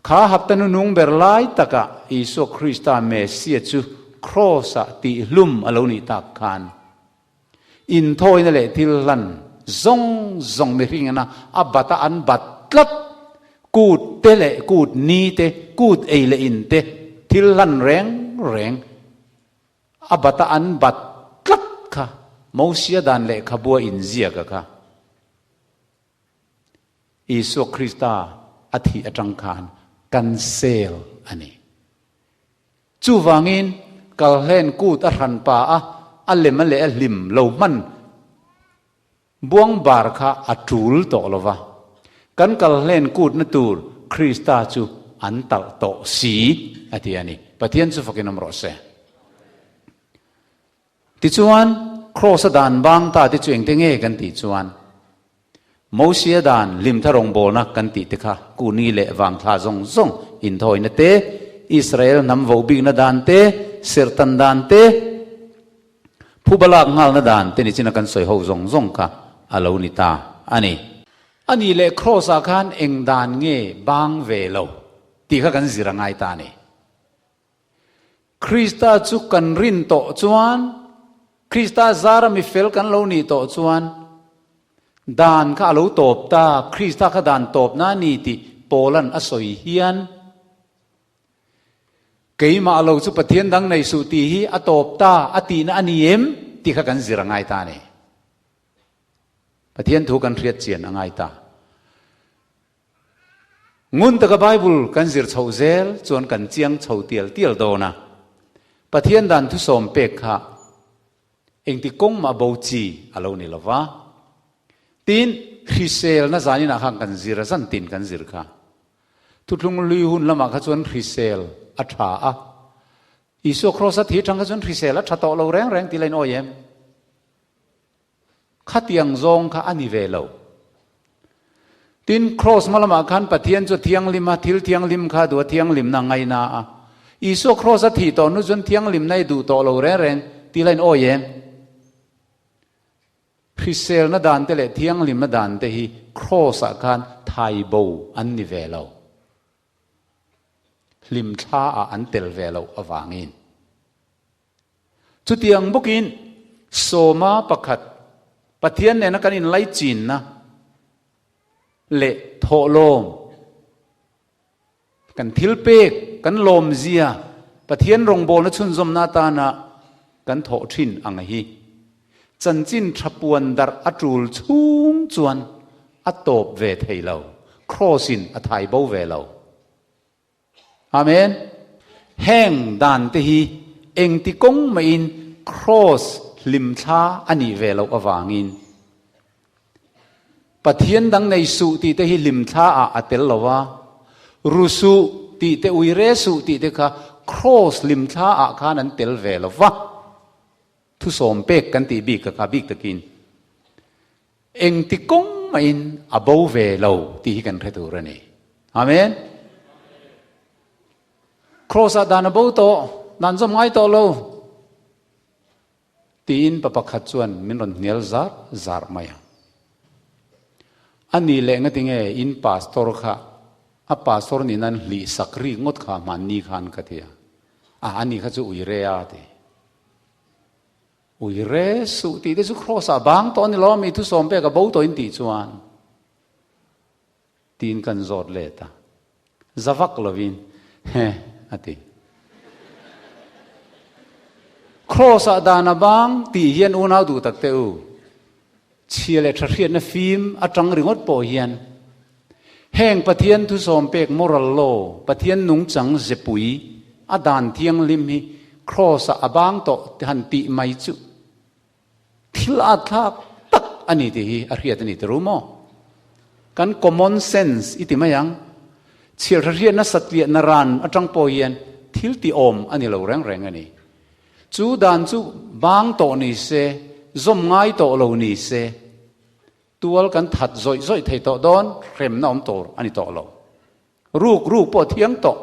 kha hapta nunung ber lai takah Isua Krista Messiah chu Kraws-ah tihhlum a lo nih tak khan, inthawina leh thil hlan zawng zawng mihringana a bat a an bat tlat, kut te leh kut ni te, kut ei leh in te, thil hlan reng reng a bat a an bat tlat kha Mosia dan lehkhabua inziak a kha. Isua Krista a thih atang khan cancel a ni. Chuvangin, kalhlen kut a hran pa a, a lem a leh a hlim lo hman buang bar kha a tul tawh lo va. Kan kalhlen kutna tur Krista chu an talh tawh si, a ti a ni. Pathian chu fakin awm rawh se. Tichuan, Kraws a dan bang ta te chu engte nge kan tih chuan, Mosia dan hlimtha rawngbawlna kan tih te kha kuni leh vangthla zawng zawng inthawina te, Israel hnam vohbikna dan te, serhtan dan te, Phuba lak nghalna dan te nichina kan sawi ho zawng zawng kha a lo ni ta a ni. A nih leh Kraws ah khan eng dan nge bang ve lo tih kha kan zir a ngai ta a ni. Krista chu kan rin tawh chuan, Krista zara mi fel kan lo nih tawh chuan dan kha a lo tawp ta, Krista kha dan tawpna a ni tih Paula'n a sawi hian, Keimah lo chu Pathian dang nei suh tih hi a tawp ta a tihna a ni em tih kha kan zir a ngai ta a ni. Pathian thu kan hriat chian a ngai ta. Ngun taka Bible kan zir chhoh zel chuan kan chiang chho tial tial dawn a. Pathian dan thusawm pek kha Engti kawng mah bo chi a lo ni lo va. Tin, hriselna zaninah khan kan zir a, zantin kan zir kha. Thuthlung lui hun lamah kha chuan hrisel a tha a. Isua Kraws a thi tang kha chuan hrisel a tha tawh lo reng reng tih la in awi em? Khatiang zawng kha a ni ve lo. Tin, Kraws hma lamah khan Pathian chu a thianghlim a, thil thianghlim kha a duh a, thianghlimna a ngaina a. Isua Kraws a thih tawh hnu chuan thianghlimna i duh tawh lo reng reng tih la in awi em? Hriselna dan te leh thianghlimna dan te hi Kraws ah khan thai bo an ni ve lo. Hlimthla ah an tel ve loh avangin. Chutiang bawkin sawma pakhat Pathian nena kan inlaichinna leh thawhlawm, kan thilpek, kan lawmzia, Pathian rawngbawlna chhunzawmna atana kan thawh thin ang hi chanchin tha puan darh a tul chhung chuan a tawp ve thei lo, Kraws-in a thai bo ve lo. Amen. Heng dan te hi engti kawng mahin Kraws hlimthla a nih ve loh avangin Pathian dang nei suh tih te hi hlimthla ah a tel lo a, ru suh tih te ui re suh tih te kha Kraws hlimthla ah khan an tel ve lo va. Thusawm pek kan tih bik kha bik takin Engti kawng mahin a bo ve lo tih hi kan hre tur a ni. Amen. Kraws ah dan a bo tawh, dan zawm ngai tawh lo tiin pa pakhat chuan min rawn hnial zar zar mai a. A nih leh ngatinge in pastor kha a pastor nih nan hlih sak rik ngawt kha hmanni khan ka ti a. A, ani kha chu ui re a ti. Ui re suh tih te chu Kraws ah bang tawh a ni lo, mi thusawm pek a bo tawh in tih chuan tiin kan zawt let a, za vak lovin he a ti. Kraws ah dan a bang tih hian unau duh tak te u, chhia leh tha hriatna fim atang ringawt pawh hian heng Pathian thusawm pek moral law, Pathian nungchang zepui a dan thianghlim hi Kraws ah a bang tawh han tih mai chu thil at thlak tak a ni tih hi a hriat a ni ta ru maw? Kan common sense i ti mai ang, chhiar tha hriatna satliahna ran atang pawh hian thil ti awm a ni lo reng reng a ni. Chu dan chu bang tawh ni se, zawm ngai tawh lo ni se, tual kan that zawih zawih thei tawh dawn, hremna awm tur a ni tawh lo. Ruk ruk pawh thiang tawh,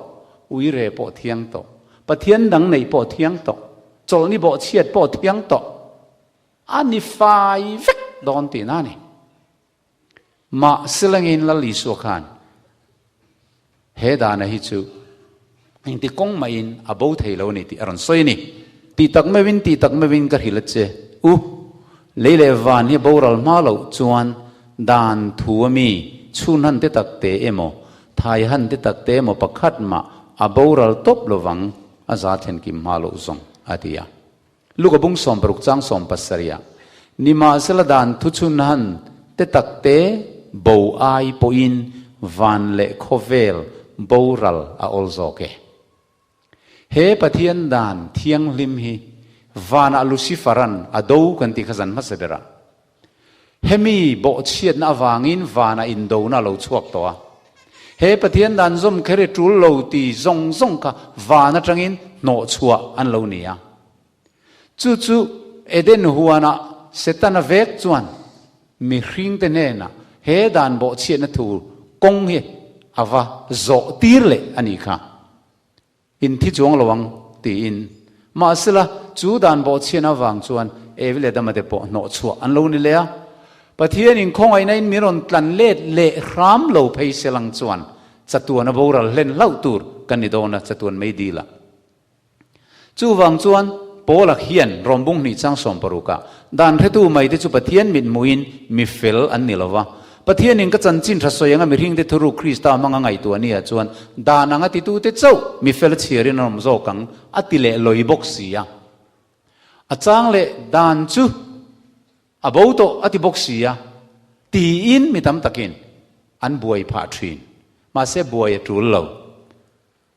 uire pawh thiang tawh, Pathian dang neih pawh thiang tawh, chawlhni bawhchhiat pawh thiang tawh, a ni fai vek dawn tihna a ni. Mahselangin Lal Isua khan he dana hi chu engti kawng mahin a bo thei lo a ni tih a rawn sawi a ni. Tih tak meuhin, tih tak meuhin ka hrilh a che u, lei leh van hi a boral hma loh chuan dan thu a mi chhun han te tak te emaw, thai han te tak te emaw pakhat mah a boral tawp lovang a za thlen kim hma loh zawng, a ti a. Luka bung 60 chang 70 ah, Nimahsela dan thuchhun han te tak te bo ai pawhin van leh khawvel boral a awl zawk e. He Pathian dan thianghlim hi vanah Lucifer-a'n a do kan tih kha zan hmasa berah hemi bawhchhiatna avangin vanah indona a lo chhuak tawh a. He Pathian dan zawm kher i tul lo ti zawng zawng kha van atangin hnawhchhuah an lo ni a. Chu chu Eden huanah Setana vek chuan mihringte hnenah he dan bawhchhiatna thu kawng hi a va zawh tir leh a nih kha. In thi chuang lo ang, tiin. Mahsela, chu dan bawhchhiatna avang chuan Evi leh Adama te pawh hnawh chhuah an lo ni leh a. Pathianin khawngaihna in min rawn tlan let leh hram lo phei se lang chuan chatuan a boral hlen hlauh tur kan ni dawn a, chatuan mei dil a. Chuvang chuan Paula hian Rawmbung hnih chang 60 ah dan hretu mai te chu Pathian mithmuhin mi fel an ni lo va. Pathianin ka chanchin tha sawi anga mihringte thuruk Krista hmanga ngaihtuah ni ah chuan dan anga titute chauh mi fel chhiarin an awm zawk ang a ti leh lawi bawk si a. A chang leh dan chu a bo tawh a ti bawk si a tiin mi tam takin an buai phah thin. Mahse buai a tul lo.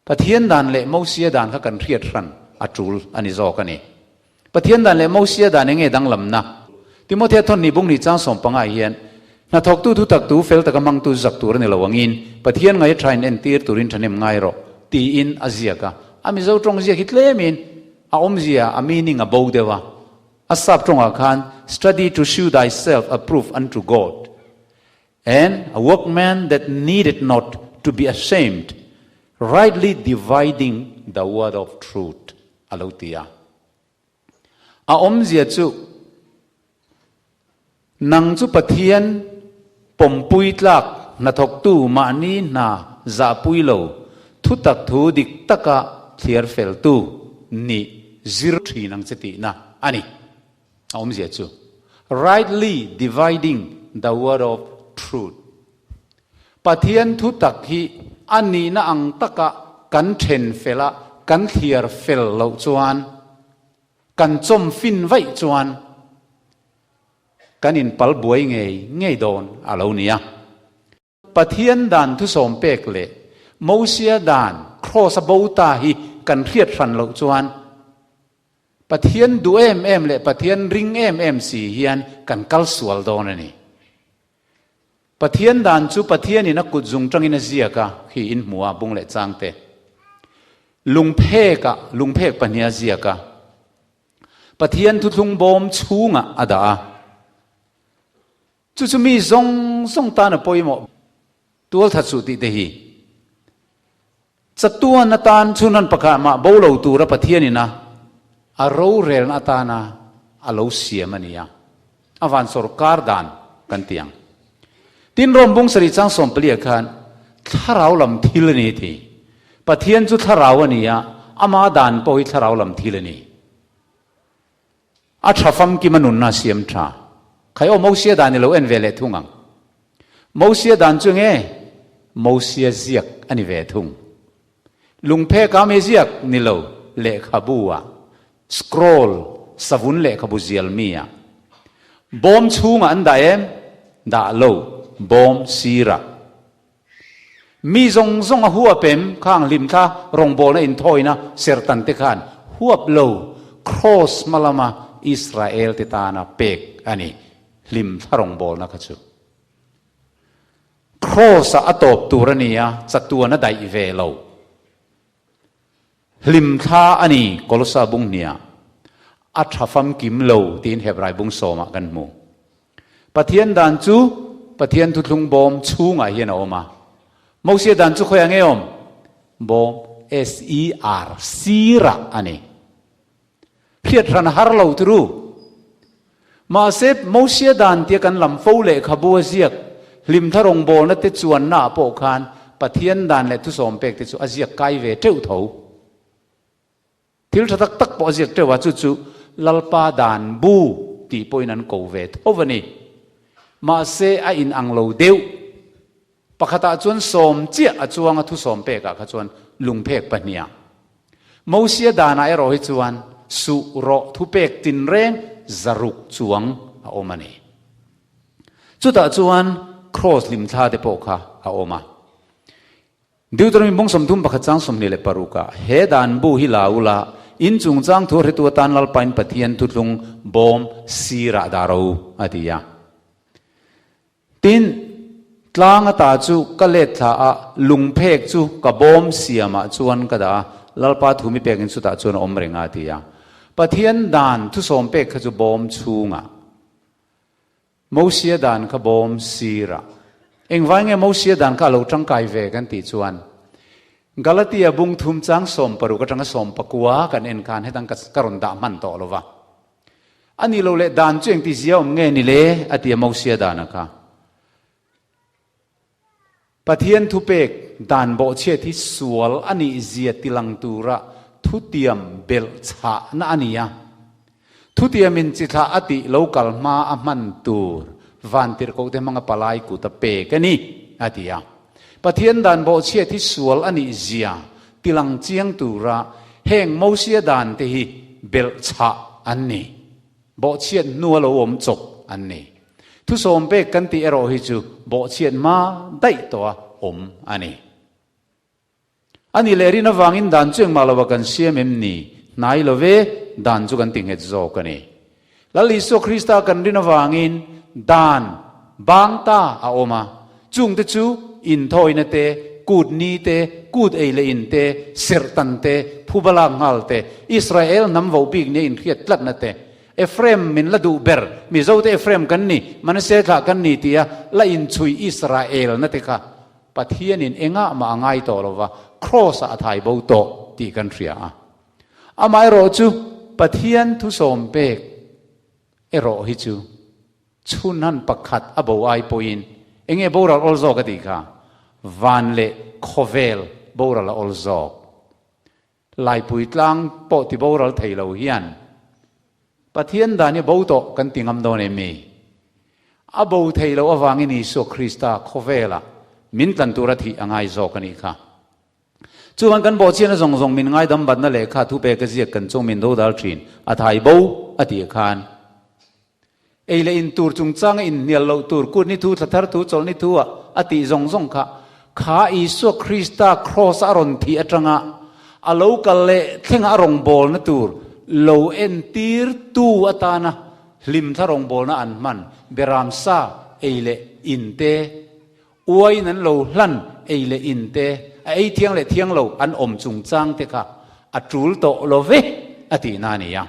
Pathian dan leh Mosia dan kha kan hriat hran a tul a ni zawk a ni. Pathian dan leh Mosia dan enge danglamna? Timothea thawn nih bung nih chang 15 hian, Hnathawktu thutaktu fel taka hmangtu zak tur a ni lo angin, Pathian ngaia tha in entir turin thahnem ngai rawh, tiin a ziak a. A Mizo tawng ziak hi tlemin a awmzia, a meaning a bo deuh a. A sap tawngah khan, Study to shew thyself approved unto God. And a workman that needed not to be ashamed, rightly dividing the word of truth, a lo ti a. A awmzia chu, Nang chu Pathian pawmpui tlak hnathawktu mahni hna zahpui lo, thutak thu dik taka thliar feltu nih zir thin ang che tihna a ni. A awmzia chu, Rightly dividing the word of truth. Pathian thu tak hi a nihna ang taka kan then fel a, kan thliar fel loh chuan, kan chawm fin vaih chuan kan inpal buai ngei ngei dawn a lo ni a. Pathian dan thusawm pek leh Mosia dan Kraws a bo ta hi kan hriat hran loh chuan Pathian duh em em leh Pathian ring em em si hian kan kal sual dawn a ni. Pathian dan chu Pathianin a kut zung tangin a ziak a, khi in hmu a, bung leh chang te. Lungphek ah, lungphek pahnih a ziak a. Pathian thuthlung bawm chhungah a dah a. Chu chu mi zawng zawng tan a pawimawh tualthat suh tih te hi. Chatuan atan chhunhan pakhat mah bo lo tura Pathianin a a rorelna atana a lo siam a ni a, a van sawrkar dan kan ti ang. Tin, Rom bung sarih chang 14 ah khan thlarau lam thil a ni ti. Pathian chu thlarau a ni a, ama dan pawh hi thlarau lam thil a ni. A tha famkim a nunna a siam tha. Khai aw Mosia dan i lo en ve leh thung ang. Mosia dan chu nge? Mosia ziak a ni ve thung. Lungphek a mi ziak ni lo lehkhabu ah, scroll, savun lehkhabu zial mi ah. Bawm chhungah an dah em? Dah lo, bawm sirah. Mi zawng zawng a huap em? Khang hlimthla rawngbawlna inthawina sertan te khan huap lo, Kraws hma lama Israel te tana pek a ni, hlimthla rawngbawlna kha chu. Kraws-ah a tawp tur a ni a, chatuan a daih ve lo. Hlimthla a ni, Kolosa bung hniah a tha famkim lo tiin Hebrai bung sawmah kan hmu. Pathian dan chu Pathian thuthlung bawm chhungah hian a awm a. Mosia dan chu khawiah nge awm? Bawm, S-E-R, sirah a ni. Hriat hran har lo turu. Mahse, Mosia dan tia kan lam fo lehkhabu a ziak hlimthla rawngbawlna te chuanna ah pawh khan Pathian dan leh thusawm pek te chu a ziak kai ve teuh tho. Thil tha tak tak pawh a ziak teuh a, chu chu Lalpa dan bu tih pawhin an ko ve tho a ni. Mahse, a inang lo deuh. Pakhatah chuan sawm chiah a chuang a thusawm pekah kha chuan lungphek pahniha. Mosia danah erawh hi chuan suh rawh thupek tinreng zaruk chuang a awm a ni. Chutah chuan kraws hlimthla te pawh kha a awm a. Deuteronomy bung 31 chang 26 ah he dan bu hi la ula in chungchang thu hretu atan Lalpain Pathian thuthlung bawm sirah dah ro a ti a. Tin, tlang ata chu ka let thla a, lungphek chu ka bawm siamah chuan ka dah a, Lalpa thu mi pekin chutah chuan a awm reng a, ti a. Pathian dan thusawm pek kha chu bawm chhungah, Mosia dan kha bawm sirah. Engvai nge Mosia dan kha a lo tangkai ve kan tih chuan, Galatia bung thum chang 60 atanga 19 kan en khan hetang ka rawn dah hman tawh lo va. A nih loh leh dan chu engti zia awm nge ni le? a ti a Mosia dana kha. Pathian thupek dan bawhchhiat hi sual a nih zia tilang tura thutiam belh chhahna a ni a. Thutiamin chithlah a tih lo kal hma a hman tur vantirhkohte hmanga palai kut a pek a ni, a ti a. Pathian dan bawhchhiat hi sual a nih zia tilang chiang tura heng Mosia dan te hi belh chhah an ni. Bawhchhiat hnua lo awm chawp an ni. Thusawm pek kan tih erawh hi chu bawhchhiat hma daih tawha awm a ni. A nih leh rin avangin dan chu engmah lova kan siam em ni? Hnai lo ve, dan chu kan ti nghet zawk a ni. Lal Isua Krista kan rin avangin dan bang ta a awm a, chungte chu inthawina te, kut ni te, kut ei leh in te, serhtan te, phuba lak nghal te, Israel hnam voh bik nia inhriat tlatna te, Ephraim min la duh ber, Mizote Ephraim kan ni, Manasseh thlah kan ni tia la inchhui Israel na te kha Pathianin engah mah a ngai tawh lo va, Kraws-ah a thai bo tawh tih kan hria a. Amaherawhchu, Pathian thusawm pek erawh hi chu chhunhan pakhat a bo ai pawhin enge boral awl zawk a tih kha? Van leh khawvel boral a awl zawk. Laipui tlang pawh ti boral thei lo hian Pathian dan hi bo tawh kan ti ngam dawn em mi? A bo thei loh avangin Isua Krista khawvelah min tlan tura thih a ngai zawk a nih kha. Chuan kan bawhchhiatna zawng zawng min ngaidam batna lehkha thupek a ziak kan chung min dodal thin a thai bo a tih khan Ei leh in tur chungchanga inhnial loh tur kut ni thu, thla thar thu, chawlh ni thu ah a tih zawng zawng kha, kha Isua Krista Kraws a rawn thih atanga a lo kal leh thlenga a rawngbawlna tur lo entir tu atana hlimthla rawngbawlna an hman beram sa ei leh in te, uaiin an lo hlan ei leh in te, a ei thiang leh thiang lo an awm chungchang te kha a tul tawh lo ve a tihna a ni a.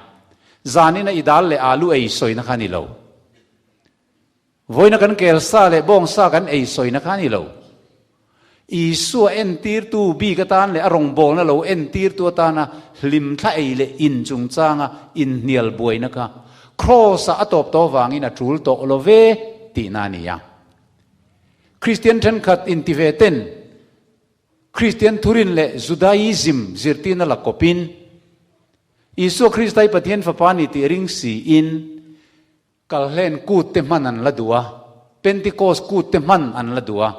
Zanina i dal leh alu ei sawina kha a ni lo. Vawiina kan kel sa leh bawng sa kan ei sawina kha a ni lo. Isua entirtu bik atan leh a rawngbawlna lo entirtu atana hlimthla ei leh in chungchanga inhnial buaina kha Kraws-ah a tawp tawh avangin a tul tawh lo ve tihna a ni a. Kristian thenkhat inti ve ten Kristian thurin leh Judaism zirtirna la kawpin, Isua Krista hi Pathian Fapa a ni tih ring siin Kalhlen kut te hman an la duh a, Pentecost kut te hman an la duh a,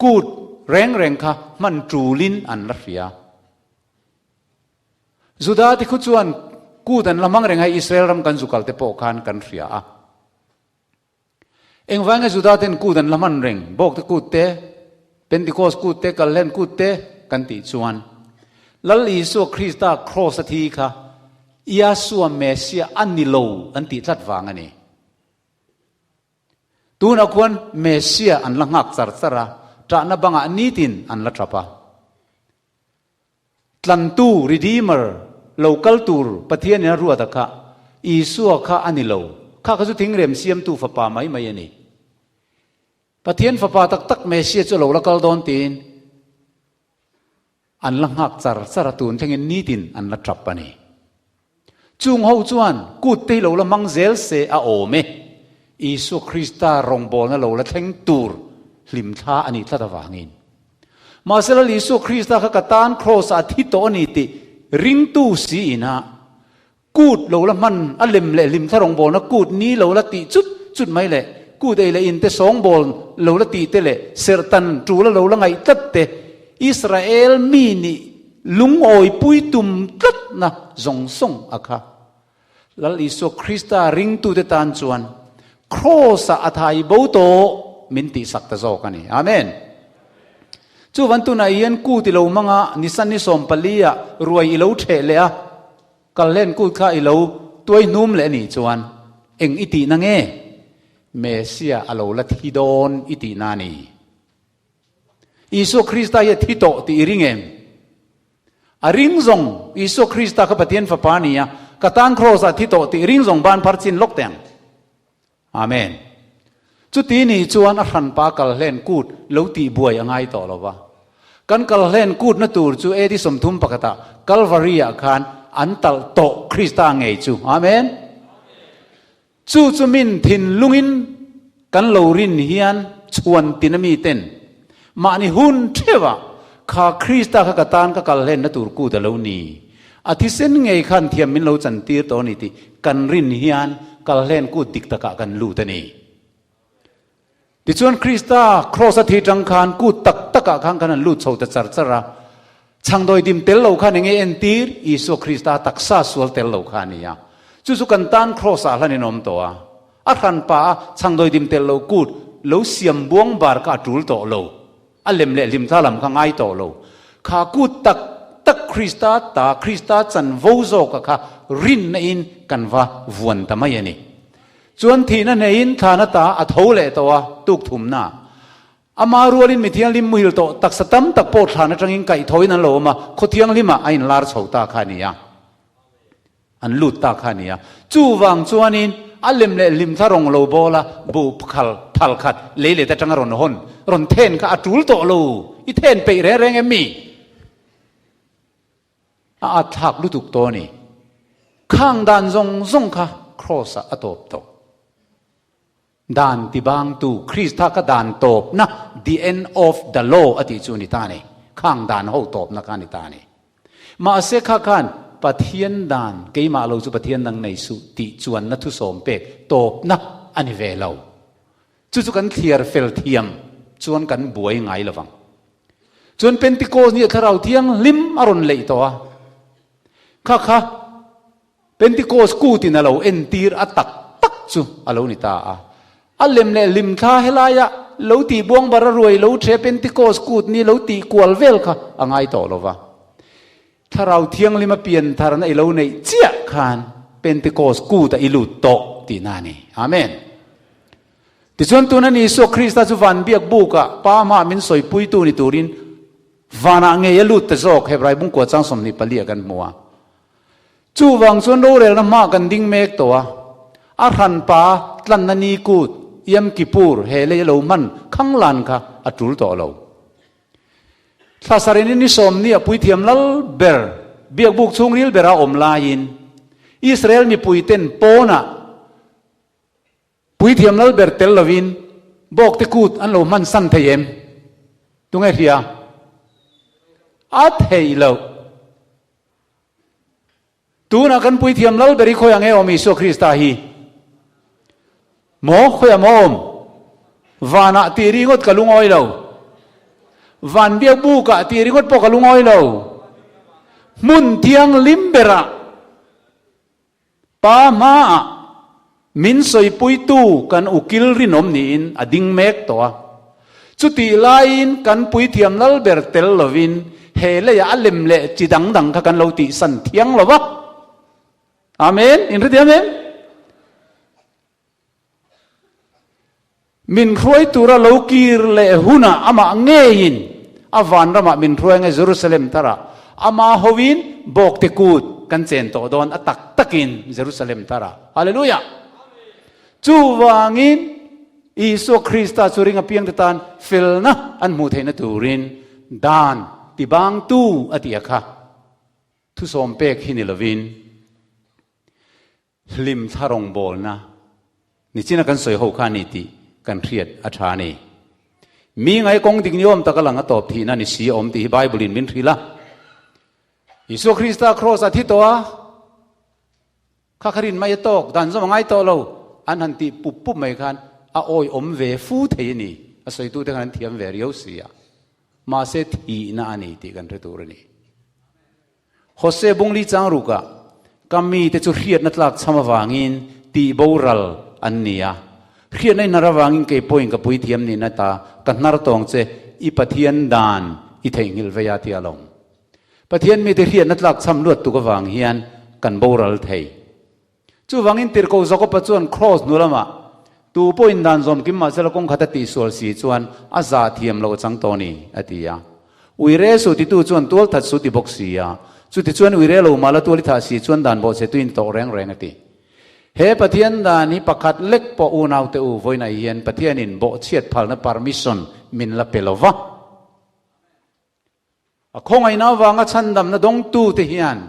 kut reng reng kha hman tulin an la hria. Juda te khu chuan kut an la hmang reng a, Israel ram kan zukal te pawh khan kan hria a. Engvanga Juda ten kut an la hman reng, Bawkte kut te, Pentecost kut te, Kalhlen kut te kan tih chuan Lal Isua Krista Kraws a thi kha Iasua Messiah a ni lo an tih tlat vang a ni. Tunah khuan Messiah an la nghak char char a, ṭahna bangah nitin an la ṭap a. Tlantu, Redeemer, lo kal tur Pathianin a ruat a kha, Isua kha a ni lo. Kha kha chu thingrem siamtu fapa mai mai a ni. Pathian fapa tak tak Messiah chu a lo la kal dawn tiin an la nghak char char a, tun thlengin nitin an la tap a ni. Chung ho chuan kut te hi lo la hmang zel se a awm e. Isua Krista rawngbawlna lo la thleng tur hlimthla a nih tlat avangin. Mahse Lal Isua Krista kha ka tan Kraws ah a thi tawh a ni tih ringtu si ina kut lo la hman a lem leh hlimthla rawngbawlna kut ni lo la tih chut chut mai leh kut ei leh in te sawngbawl lo la tih te leh serhtan tul a lo la ngaih tlat te Israel mi nih Lungawipui tum tlatna zawng zawng a kha. Lal Isua Krista ringtute tan chuan Kraws-ah a thai bo tawh min tihsak ta zawk a ni. Amen. Chuvan tunah hian kut i lo hmang a, nisan ni 14-ah ruai i lo theh leh a, kalhlen kut kha i lo tuai hnum leh a nih chuan eng i tihna nge? Messiah a lo la thi dawn i tihna a ni. Isua Krista hi a thi tawh tih i ring em? A ring zawng, Isua Krista kha Pathian Fapa a ni a, ka tan kraws ah thi tawh tih i ring zawng ban phar chin lawk teh ang. Amen. Chuti ni chuan a hranpa kal hlen kut lo tih buai a ngai tawh lo va. Kan kal hlen kutna tur chu AD 31 ah Calvary ah khan an talh tawh Krista ngei chu. Amen. Chu chu min thinlungin kan lo rin hian chhuan tina mi ten mahni hun theuhah kha Krista kha ka tan ka kal hlenna tur kut a lo ni. A thisen ngei khan thiam min lo chantir tawh a ni tih kan rin hian kal hlen kut dik takah kan lut a ni. Tichuan Krista kraws a thi tang khan kut tak takah khan kan han lut chho ta char char a. Chhangdawi dim tel lo khan enge entir? Isua Krista taksa sual tel lo kha a ni a. Chu chu kan tan kraws ah hlan in awm tawh a. A hran pa a chhangdawi dim tel lo kut lo siam buang bar kha a tul tawh lo. A lem leh hlimthla lam kha ngai tawh lo. Kha kut tak tak Krista ta Krista chanvo zawka kha rinna in kan va vuan ta mai a ni. Chuan thihna hneiin thlana ta a tho leh tawh a, tuk thumna. Ama rualin mi thianghlim muhil tawh taksa tam tak pawh thlan atangin kaihthawiin an lo awm a, khaw thianghlimah a inlar chho ta kha a ni a. An lut ta kha a ni a. Chuvang chuanin a lem leh hlim thla rawng lo bawl a, buh phal phal khat lei let atanga rawn hawn, rawn then kha a tul tawh lo. I then peih reng reng em mi? A at thlak lutuk tawh a ni. Khang dan zawng zawng kha Kraws ah a tawp tawh. Dan tibangtu Krista kha dan tawpna, the end of the law a tih chu a ni ta a ni. Khang dan ho tawpna kha a ni ta a ni. Mahse kha khan Pathian dan, keimah lo chu Pathian dang nei suh tih chuanna thusawm pek tawpna a ni ve lo. Chu chu kan thliar fel thiam chuan kan buai ngai lovang. Chuan Pentecost ni a Thlarau Thianghlim a rawn leih tawh a, kha kha Pentecost kutin a lo entir a tak tak chu a lo ni ta a. A lem leh hlimthla helaia lo tih buangbar a ruai lo the Pentecost kut ni lo tih kual vel kha a ngai tawh lo va. Thlarau Thianghlim a pian tharna i lo neih chiah khan Pentecost kut a i lut tawh tihna a ni. Amen. Tichuan tuna ni Isua Krista chu van biak bukah Pa hmaah min sawipuitu ni turin vanah ngei a lut ta zawk, Hebrai bungkua chang 24 ah kan hmu a. Chuvang chuan rorelna hmaah kan ding mek tawh a, a hranpa tlanna ni kut, Yom Kippur, he lei a lo hman khanglan kha a tul tawh lo. Thlasarin ni sawmni a puithiam lal ber biakbuk chhungril bera awm laiin Israel mipuiten pawnah Puithiam lal ber tel lovin bawkte kut an lo hman san thei em? Tunge hria? A theih loh. Tunah kan puithiam lal ber hi khawi ang e awm Isua Krista hi? Maw? Khawi ang awm? Vanah tih ringawt ka lungawi lo. Van biak bukah tih ringawt pawh ka lungawi lo. Hmun thianghlim berah Pa hmaah min sawipuitu kan ukil rinawm niin a ding mek tawh a. Chutih laiin kan puithiam lal ber tel lovin he leiah a lem leh chi dang dang kha kan lo tihsan thiang lo va. Amen. Inhrethiam em? Min hruai tura lo kir leh hunah amah ngeiin a vanramah min hruai nge Jerusalem tharah ama hoin bawkte kut kan chen tawh dawn a tak takin Jerusalem tharah. Hallelujah! Chuvangin Isua Krista chu ring apiangte tan felna an hmuh theihna turin dan tibangtu a ti a kha thusawm pek hi ni lovin Hlim thla rawngbawlna nichina kan sawi ho kha a ni tih kan hriat a tha a ni. Mi ngai kawng dik ni awm taka lang a tawp thihna ni si a awm tih hi Bible in min hrilh a. Isua Krista kraws a thi tawh a, kha kha rin mai a tawk, dan zawm a ngai tawh lo an han tih pup pup mai khan a awi awm ve fu thei a ni. A sawitute khan an thiam ve riau si a. Mahse thihna a ni tih kan hre tur a ni. Hose bungli chang rukah ka mite chu hriatna tlak chham avangin tih boral an ni a. Hriatna i hnar avangin kei pawhin ka puithiam nihna ta ka hnar tawng che, i Pathian dan i theihnghilh vei a ti alawm. Pathian mite hriatna tlak chham luat tuk avang hian kan boral thei. Chuvangin tirhkoh Jakoba chuan kraws hnu lamah, Tu pawhin dan zawm kim mahsela kawng khat a tihsual si chuan a zah thiam loh a chang tawh a ni, a ti a. Uire suh titu chuan tual that suh ti bawk si a. Chutichuan uire lo mah la tual i thah si chuan dan bawhchhe tuin tawh reng reng a ti. He Pathian dan hi pakhat lek pawh unaute u vawiinah hian Pathianin bawhchhiat phalna permission min la pe lo va. A khawngaihna avanga chhandamna dawngtute hian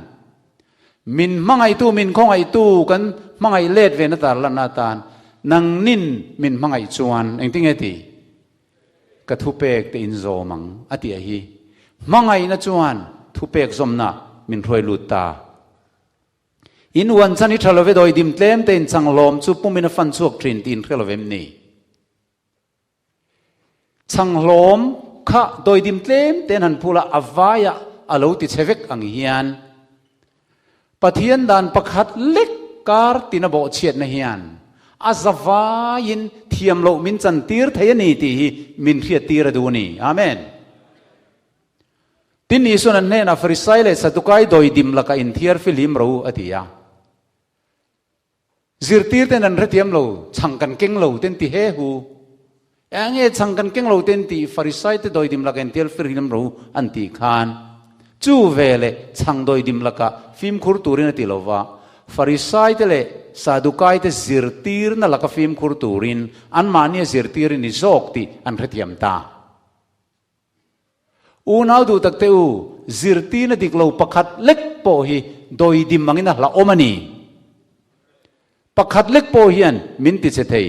min hmangaihtu, min khawngaihtu kan hmangaih let ve na tar lanna atan nangnin min hmangaih chuan engtinge ti? Ka thupek te in zawm ang a tih a hi. Hmangaihna chuan thupek zawmna min hruai lut ta. In uan chan i tha love dawi dim tlem te in chang hlawm chu pumin a fan chhuak thin tih in hre lovem ni? Chang hlawm kha dawi dim tlem te an han phul a, a vaiah a lo ti chhe vek ang hian Pathian dan pakhat lek kar tina bawhchhiatna hian a zavaiin thiam loh min chantir thei a ni tih hi min hriattir a duh a ni. Amen. Tin, Isuan an hnenah Farisai leh Sadukai dawidim lakah inthiar fihlim ro a ti a. Zirtir ten an hrethiam lo, chhang kan keng lo ten ti he hu. Eng nge chhang kan keng lo ten tih Farisai te dawidim laka intial firhlim ro an tih khan chu ve leh chhang dawidim laka fimkhur turin a ti lo va, Farisai te leh Sadukai te zirtirna laka fimkhur turin anmahnia zirtir i ni zawk tih an hrethiam ta. Unau duh tak te u, zirtirna dik lo pakhat lek pawh hi dawidim angin a hlauhawm a ni. Pakhat lek pawh hian min ti che thei.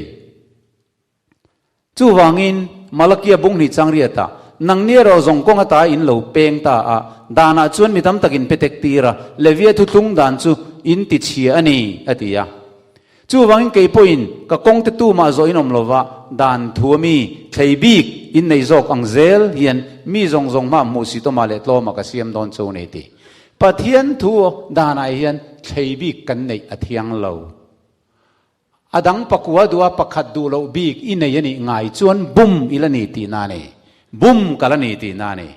Chuvangin, Malakia bung hnih chang riatah, Nangni erawh zawng kawng ata in lo peng ta a, danah chuan mi tam tak in pe tek tir a, Levia thuthlung dan chu in ti chhia a ni, a ti a. Chuvangin kei pawhin ka kawngte tumah zawh in awm lova, dan thu a mi thlei bik in nei zawk ang zel hian mi zawng zawng hmah hmuh si tawmah leh tlawmah ka siam dawn chu ni ti. Pathian thu danah hian thlei bik kan neih a thiang lo. A dang pakua duha pakhat duh loh bik i nei a nih ngai chuan bum i la ni tihna a ni. Bum ka la ni tihna a ni.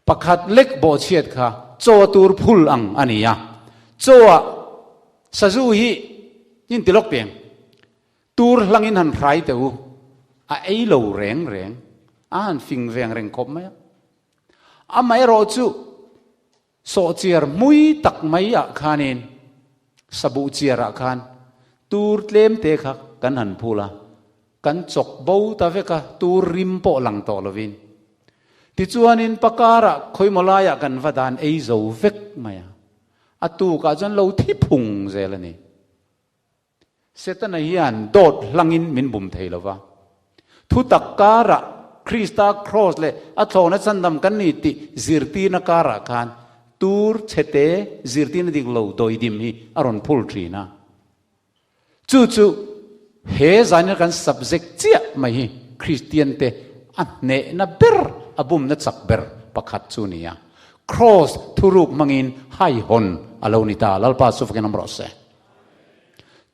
Pakhat lek bawhchhiat kha chaw tur phul ang a ni a. Chaw-ah sazu hi in ti lawk piang. Tur hlangin han hrai teh u. A ei lo reng reng. A han fing veng reng khawp mai a. Amaherawh chu Sawhchiar hmui tak mai ah khanin sabuh chiar ah khan tur tlem te kha kan han phul a, kan chawk bo ta vek a, tur rim pawh lang tawh lovin. Tichuanin pakar ah khawimaw lai ah kan va dan ei zo vek mai a, a tuk ah chuan lo thi phung zel a ni. Setana hian dawt hlangin min bum thei lo va. Thutak karah Krista Kraws leh a thlawhna chandam kan ni tih zirtirna karah khan tur chhete zirtirna dik lo dawidim hi a rawn phul thin a. Chu chu he zaina kan subject chiah mai hi Kristiante a hnehna ber, a bumna chak ber pakhat chu a ni a. Kraws thuruk hmangin haihawn a lo ni ta. Lalpa chu fakin awm rawh se.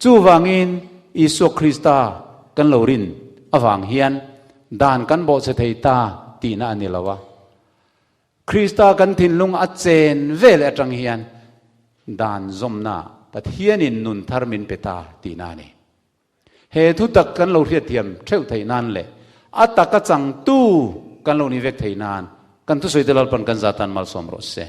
Chuvangin Isua Krista kan lo rin avang hian dan kan bawhchhe thei ta tihna a ni lo a. Krista kan thinlung a chen vel atang hian dan zawmna Pathianin nun thar min pe ta tihna a ni. He thutak kan lo hriatthiam theuh theih nan leh a taka changtu kan lo ni vek theih nan kan thusawi te Lalpan kan zatan malsawm rawh se.